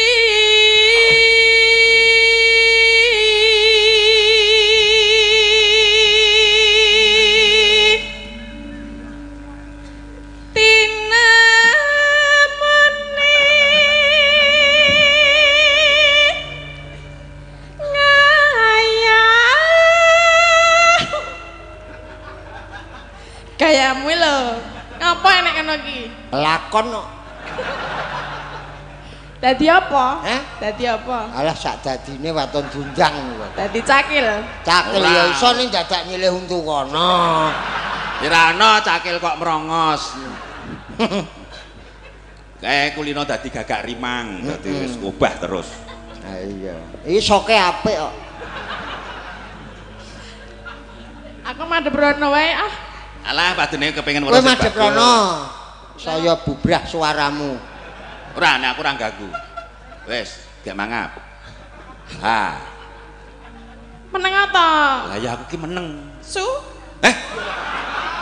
tina mene ngayah gayamu lho ngapa enek ngono iki Lakon kok. Dadi apa? Heh? Dadi apa? Alah sak dadine waton diundang kok. Dadi cakil. Cakil ya iso ning dadak nyilih untu kono. Ora ana cakil kok merongos. Kae kulino dadi gagak rimang, dadi wis obah terus. Ha iya. Iki soke apik kok. Aku madhep rono wae ah. Alah padune kepengin Kowe weruh sing madhep bagus. rono. Saya bubrah suaramu. Ora, nek aku ora ganggu. Wis, gak mangap. Ha. Meneng apa? Lah ya aku ki meneng. Su? Eh,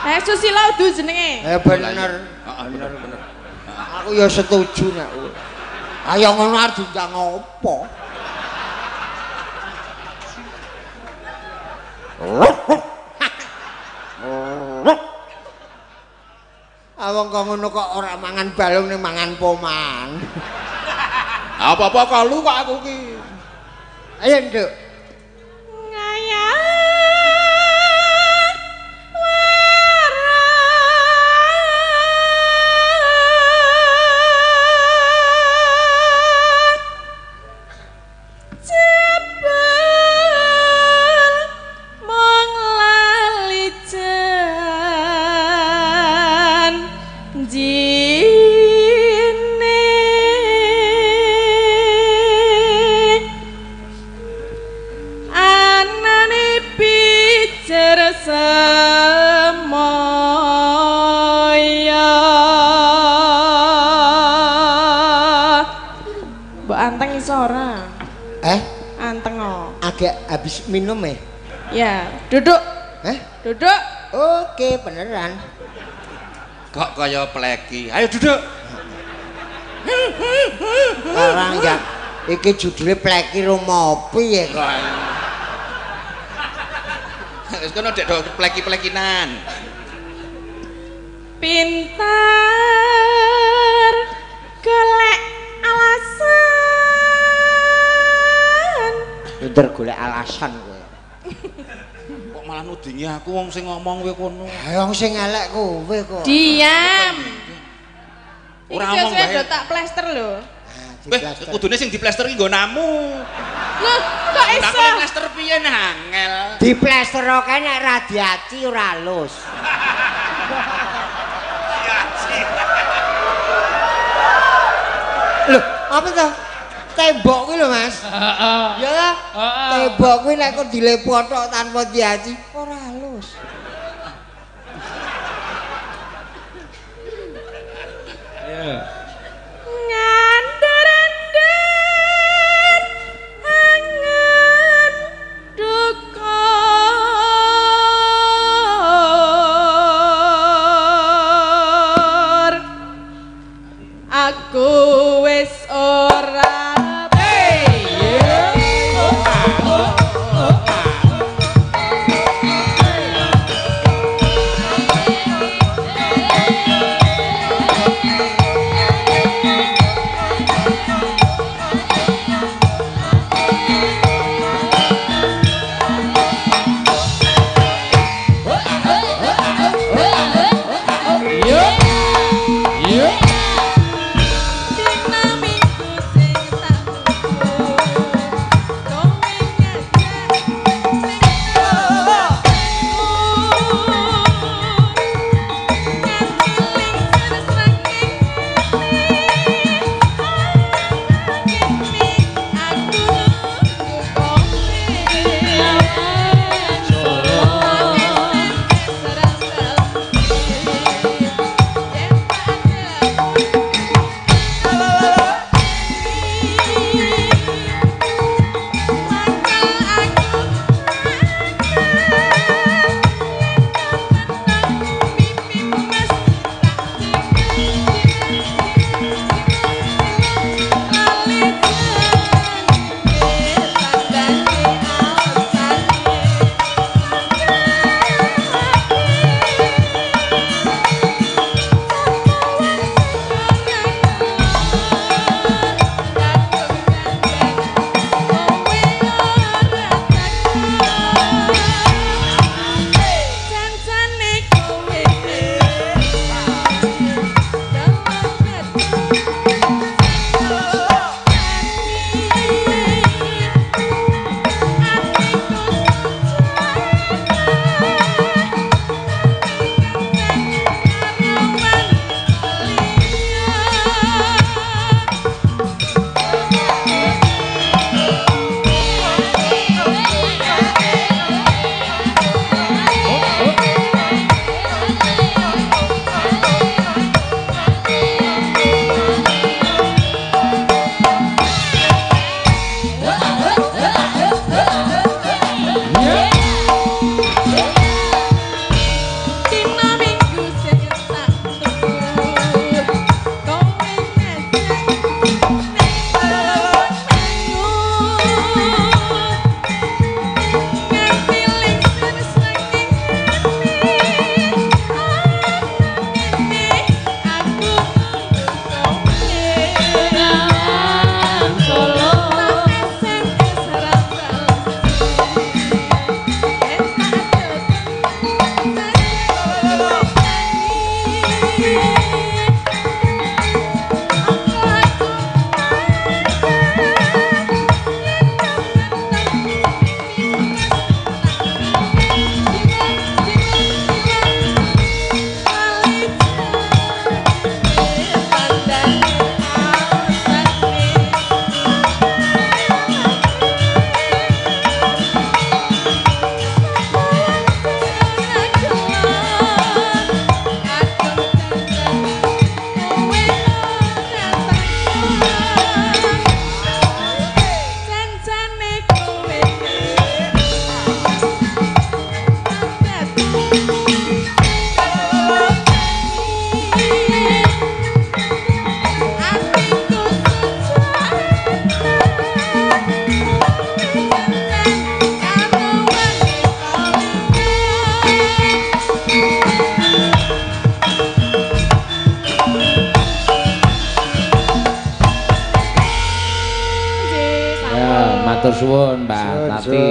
Eh Susila udu jenenge. Eh bener. Heeh, bener bener. Aku ya setuju nek kowe. Ayo ngono arep diundang opo? Awong kok ngono kok ora mangan balung ning mangan poman. Apa-apa kalu kok aku ki. Ayo nduk. Ngayah warat jebul mung lali janjine anane pijer semoyo. Mbok anteng iso ora? Eh, Anteng o. agak habis minum eh. Ya, duduk, Eh? duduk. Oke, beneran. Kok kaya pleki. Ayo duduk. Orang ya iki judule pleki rumopi ya kok. Wis kono dek do pleki-plekinan. Pintar golek alasan. Pinter golek alasan kowe. Kok malah nudingi aku wong sing ngomong kowe kono. Ha wong sing elek kowe kok. Diam. Ora Iki omong sesuai bae. do tak plester lho. Ah, Weh, diplaster. kudune sing diplester ki nggonamu. Loh, kok Aku iso? plester piye nah angel. Diplester kae nek radiasi ora halus. Loh, apa to? Tembok kuwi lho, Mas. Heeh. Ya ta? Heeh. Tembok kuwi nek kok dilepotok tanpa diaci ora halus. Iya. Ngandar-andar angen dukur. Aku wis ora Iya. Iya. Dina suwun Mbak Tati.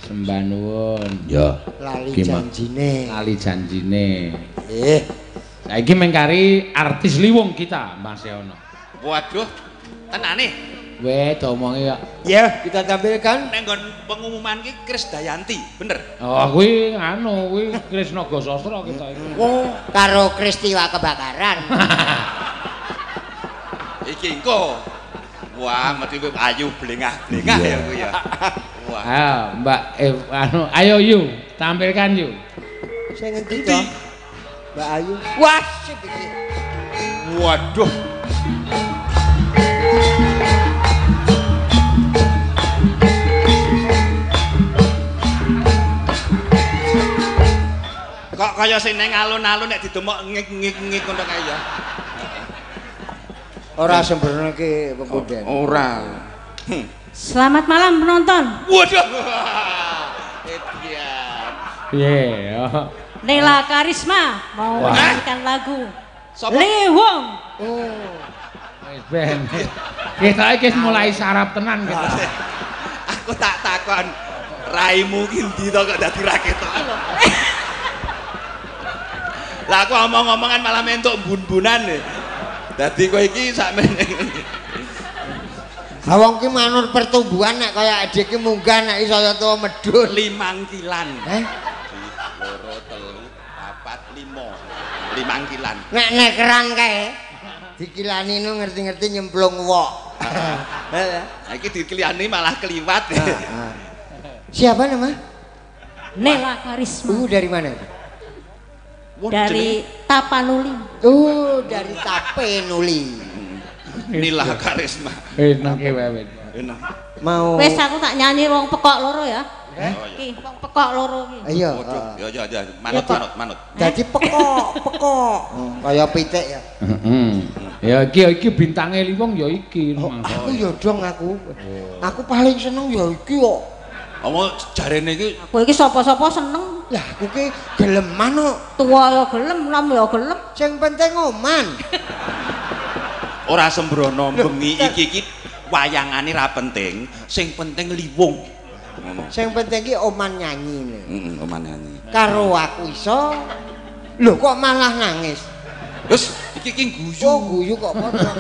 Sembah nuwun. Ya. Lali janjine. Lali janjine. Saiki mengkari artis liwung kita Mas Yono. Waduh, tenane. Weh, diomongi kok. Ya, kita tampilkan nang nggon pengumuman ki Krisdayanti, bener? Oh, kuwi anu, kuwi Kris Nagasastra kita iki. Oh, karo Kristiwa kebakaran. Iki engko. Wah, mesti kowe ayu blengah-blengah ya kuwi ya. Wah. Ayo, Mbak anu, ayo yu, tampilkan yu. Sing ngendi to? Mbak Ayu. Wah, sip iki. Waduh. Kok kaya sing nang alun-alun nek didemok ngik-ngik-ngik ngono kae ya. Ora sembrono iki pepunden. Ora. Selamat malam penonton. Waduh. Edian. Piye? Nela Karisma mau menyanyikan lagu Liwung. Oh. Wis ben. Kita iki mulai sarap tenan kita. Aku tak takon raimu ki ndi to kok dadi ra ketok. Lah aku omong-omongan malah mentuk bun-bunan. Dadi kowe iki sakmene. Ha wong ki manut pertumbuhan nek kaya adik ki munggah nek iso tuwa medhun 5 kilan. 2 3 4 5. 5 kilan. Nek nekeran kae dikilani nu ngerti-ngerti nyemplung wok. Lah iki dikilani malah keliwat. Siapa nama? Nela Karisma. Dari mana? Dari Tapanuli. Dari Tapanuli. Nila Karisma. Nangke wae. Mau. Wes aku tak nyanyi wong pekok loro ya. Iki wong pekok loro iki. Iya. Ya ya ya, manut manut manut. Dadi pekok, pekok. Kaya pitik ya. Heeh. Ya iki iki bintange Liwung ya iki. Aku ya dong aku. Aku paling seneng ya iki kok. Omong jarene iki. Aku iki sapa-sapa seneng. Lah aku ki geleman kok. Tuwa ya gelem, nom ya gelem. Sing penting oman. Ora sembrono bengi iki iki wayangane ra penting, sing penting Liwung. Sing penting ki oman nyanyi. Heeh, oman nyanyi. Karo aku iso. Lho kok malah nangis. Wis iki ki guyu. Oh, guyu kok padha.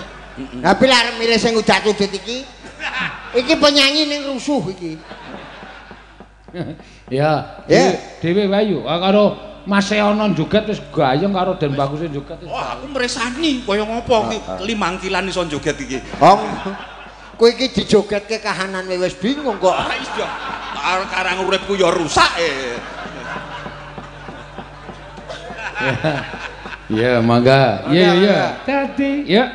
Lah piye arep milih sing udat-udut iki? Iki penyanyi ning rusuh iki. Ya, dhewe wae yo karo Mas Seono joget wis gayeng karo Den Baguse joget wis. Wah, aku mresani kaya ngopo iki 5 kilan iso joget iki. Hong. Kowe iki dijogetke kahanan wis bingung kok. Iya. Karang uripku ya rusak e. Ya, mangga. Iya, iya. Dadi, ya.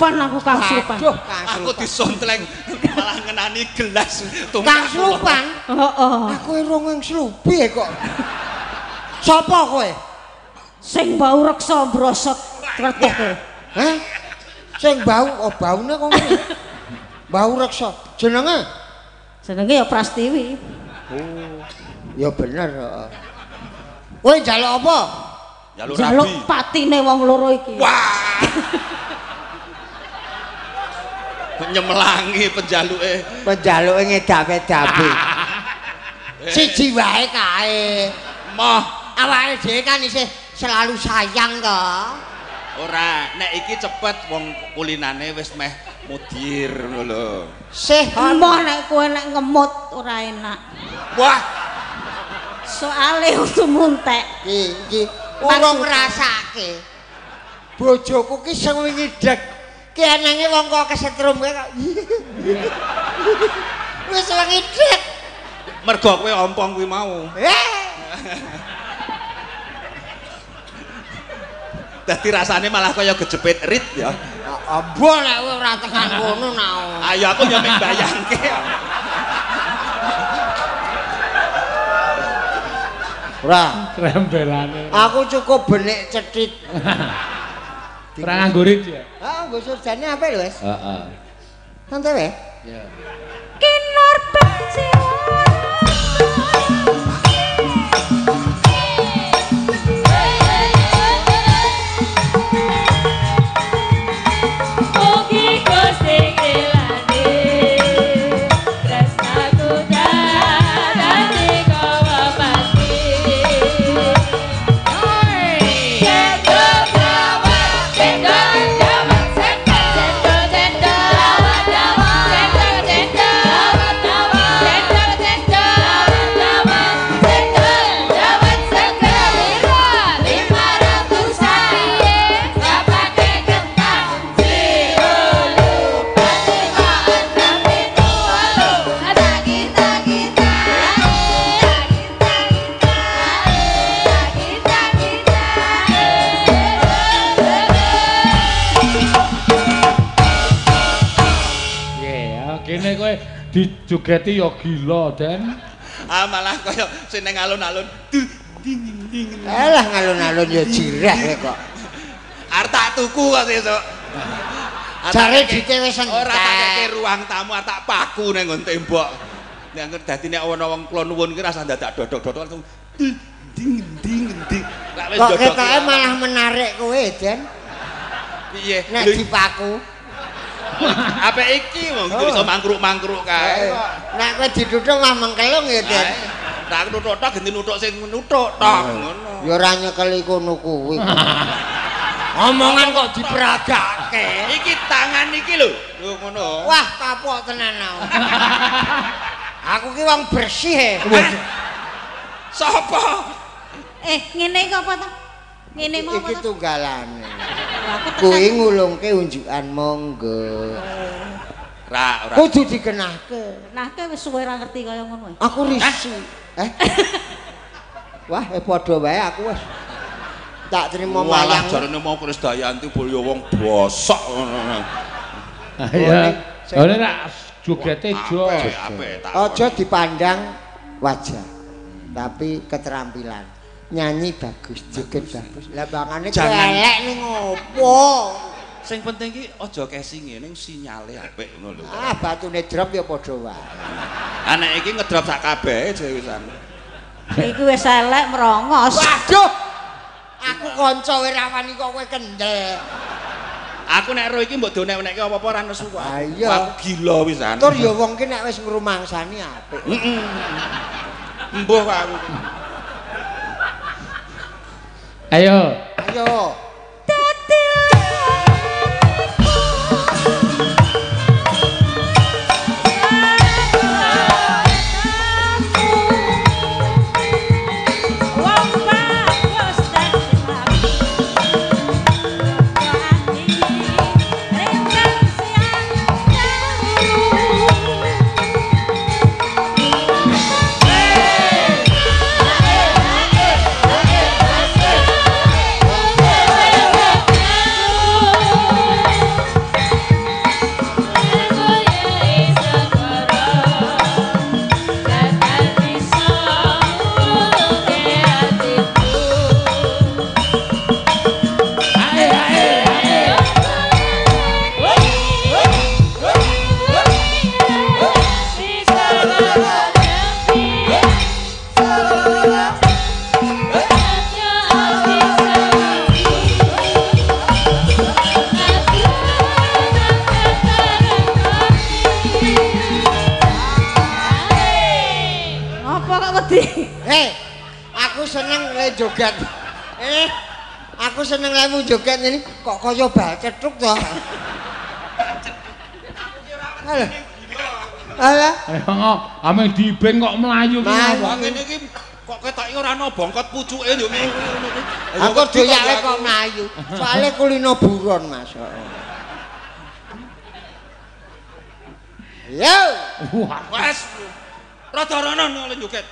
Kang aku kang slupan. Aku disontleng malah ngenani gelas. Kang slupan? Heeh. Aku rong slupi kok. Sapa kowe? Sing bau reksa brosot kreteg. Hah? Sing bau, oh baune kok ngene. Bau reksa. Jenenge? Jenenge ya Prastiwi. Oh. Ya bener heeh. Kowe njaluk apa? Njaluk rabi. Njaluk patine wong loro iki. Wah. Nyemelangi penjaluke. Penjaluke ngedape-dape. Siji wae kae. Moh, awake dhewe kan isih selalu sayang to. Ora, nek iki cepet wong kulinane wis meh mudir ngono lho. Sih moh nek kowe nek ngemut ora enak. Wah. Soale usumu entek. Iki urung ngrasake. Bojoku ki sing wingi dek. Ki enenge wong kok kesetrum kae kok. Wis wingi dek. Mergo kowe ompong kuwi mau. Dadi rasane malah kaya kejepit rit ya. Ambo nek kowe ora tekan kono nao. Ayo aku yo mek bayangke. Ora trembelane. Aku cukup benik cethit. Ora nganggo rit ya? Heeh, nggo surjane apik lho, Wes. Heeh. Santai wae. Iya. Kinur becik. Dijogeti ya gila, Den. Ah malah kaya sing nang alun-alun. Ding ding. Alah ngalun-alun ya jirah kowe kok. Arep tak tuku kok sesuk. Jare dite wis entek. Ora tak keke ruang tamu, arep tak paku nang nggon tembok. Nek dadi nek ana wong kula nuwun ki rasa dadak dodok-dodok langsung ding ding ding. Lak wis dodok. Kok ketoke malah menarik kowe, Den. Piye? Nek dipaku. Apik iki wong iso mangkruk-mangkruk kae. Nek kowe dituthuk mah mengkelung ya, Den. Nek nuthuk tok ganti nuthuk sing nuthuk tok ngono. Ya ora nyekeli kono kuwi. Omongan kok diperagake. Iki tangan iki lho. Lho ngono. Wah, kapok tenan aku. Aku ki wong bersih e. Sapa? Ngene iki apa to? Ngene mau apa? Iki tunggalane. Kuwi ngulungke unjukan monggo. Ora, ora. Kudu dikenahke. Kenahke wis suwe ora ngerti kaya ngono. Aku risi. Wah, padha wae aku wis. Tak trimo mayang. Walah jarene mau Krisdayanti boyo wong bosok ngono. Iya. Ora rak jogete jo. Aja dipandang wajah, tapi keterampilan. Nyanyi bagus, joget bagus. Lah bangane kowe elek ning ngopo? Sing penting ki aja kesinge ning sinyale apik ngono lho. Ah, batune drop ya padha wae. Anek iki ngedrop sak kabehe dhewe wisan. Iki wis elek merongos. Waduh. Aku kanca kowe ra wani kok kowe kendel. Aku nek ro iki mbok donek-onekke apa-apa ora nesu kok. Aku gila wisan. Tur ya wong ki nek wis ngrumangsani apik. Heeh. Embuh kok aku. Ayo. Ayo. Hey! Hei, aku seneng le joget. Aku seneng lemu joget ini kok kaya bal cethuk to. Alah. Alah. Ame dibeng kok mlayu ki. Wah ngene iki kok ketoke ora ana bongkot pucuke yo ngono kuwi. Aku doyake kok mlayu. Soale kulino buron, Mas. Yo. Wes. Rada rono le joget.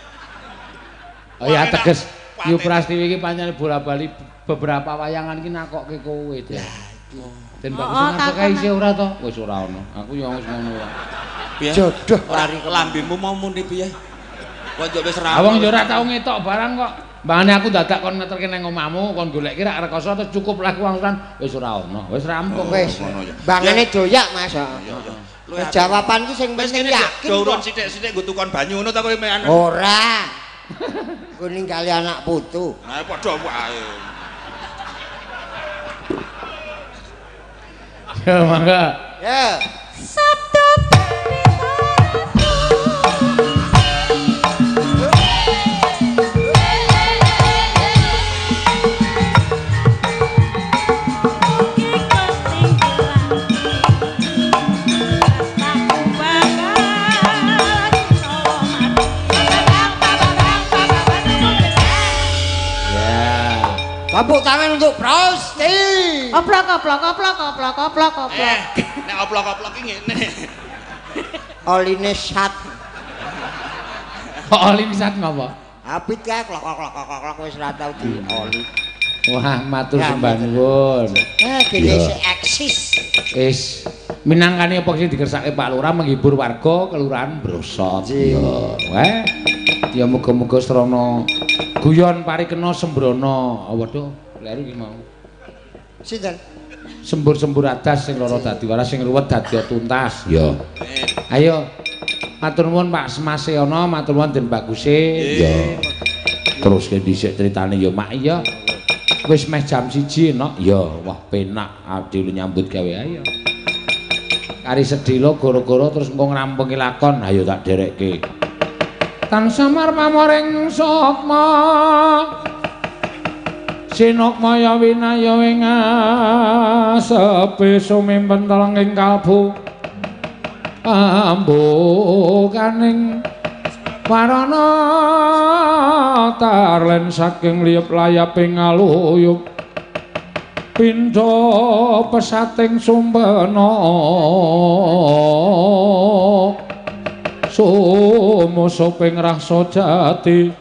Oh ya teges Yu Prastiwi iki pancen bola-bali beberapa wayangan iki nakokke kowe. Den bagus ngarepe isih ora to? Wis ora ono. Aku ya wis ngono wae. Piye? Jodoh lari lambemu mau muni piye? Kok njuk wis ra. Wong ya ora tau ngetok barang kok. Mbangane aku dadak kon ngeterke nang omahmu, kon goleki rak rekoso terus cukup laku wangsulan wis ora ono. Wis rampung wis. Mbangane doyak, Mas. Jawaban ki sing penting yakin. Durun sithik-sithik nggo tukon banyu ngono ta kowe mek. Ora. Nggo ninggali anak putu. Nah padha wae. Ya mangga. Ya. Sabda Tepuk tangan untuk Prosti. Oplok oplok oplok oplok oplok oplok. Nek oplok-oplok iki ngene. Oline sat. Kok oline sat ngopo? Apit kae klok klok klok klok wis ora tau dioli. Wah, matur sembah nuwun. Kene sik eksis. Wis minangkani apa sing dikersake Pak Lurah menghibur warga Kelurahan Brosot. Ya, weh. Ya muga-muga srana guyon parikena sembrono. Waduh, kleru iki mau. Sinten? Sembur-sembur adas sing lara dadi waras sing ruwet dadi tuntas. Ya. Ayo. Matur nuwun Pak Semaseana, matur nuwun Den Baguse. Ya. Terus ke dhisik critane ya Mak iya. Wis meh jam 1 nok. Ya, wah penak adil nyambut gawe ayo. Kari sedhela gara-gara terus engko ngrampungi lakon, ayo tak derekke. Tan samar pamoring sukma sinukmaya winaya ing asepe sumimpen telenging kalbu ambukaning warana tarlen saking liyep layaping aluyup pindha pesating sumpena sumusup ing rasa jati.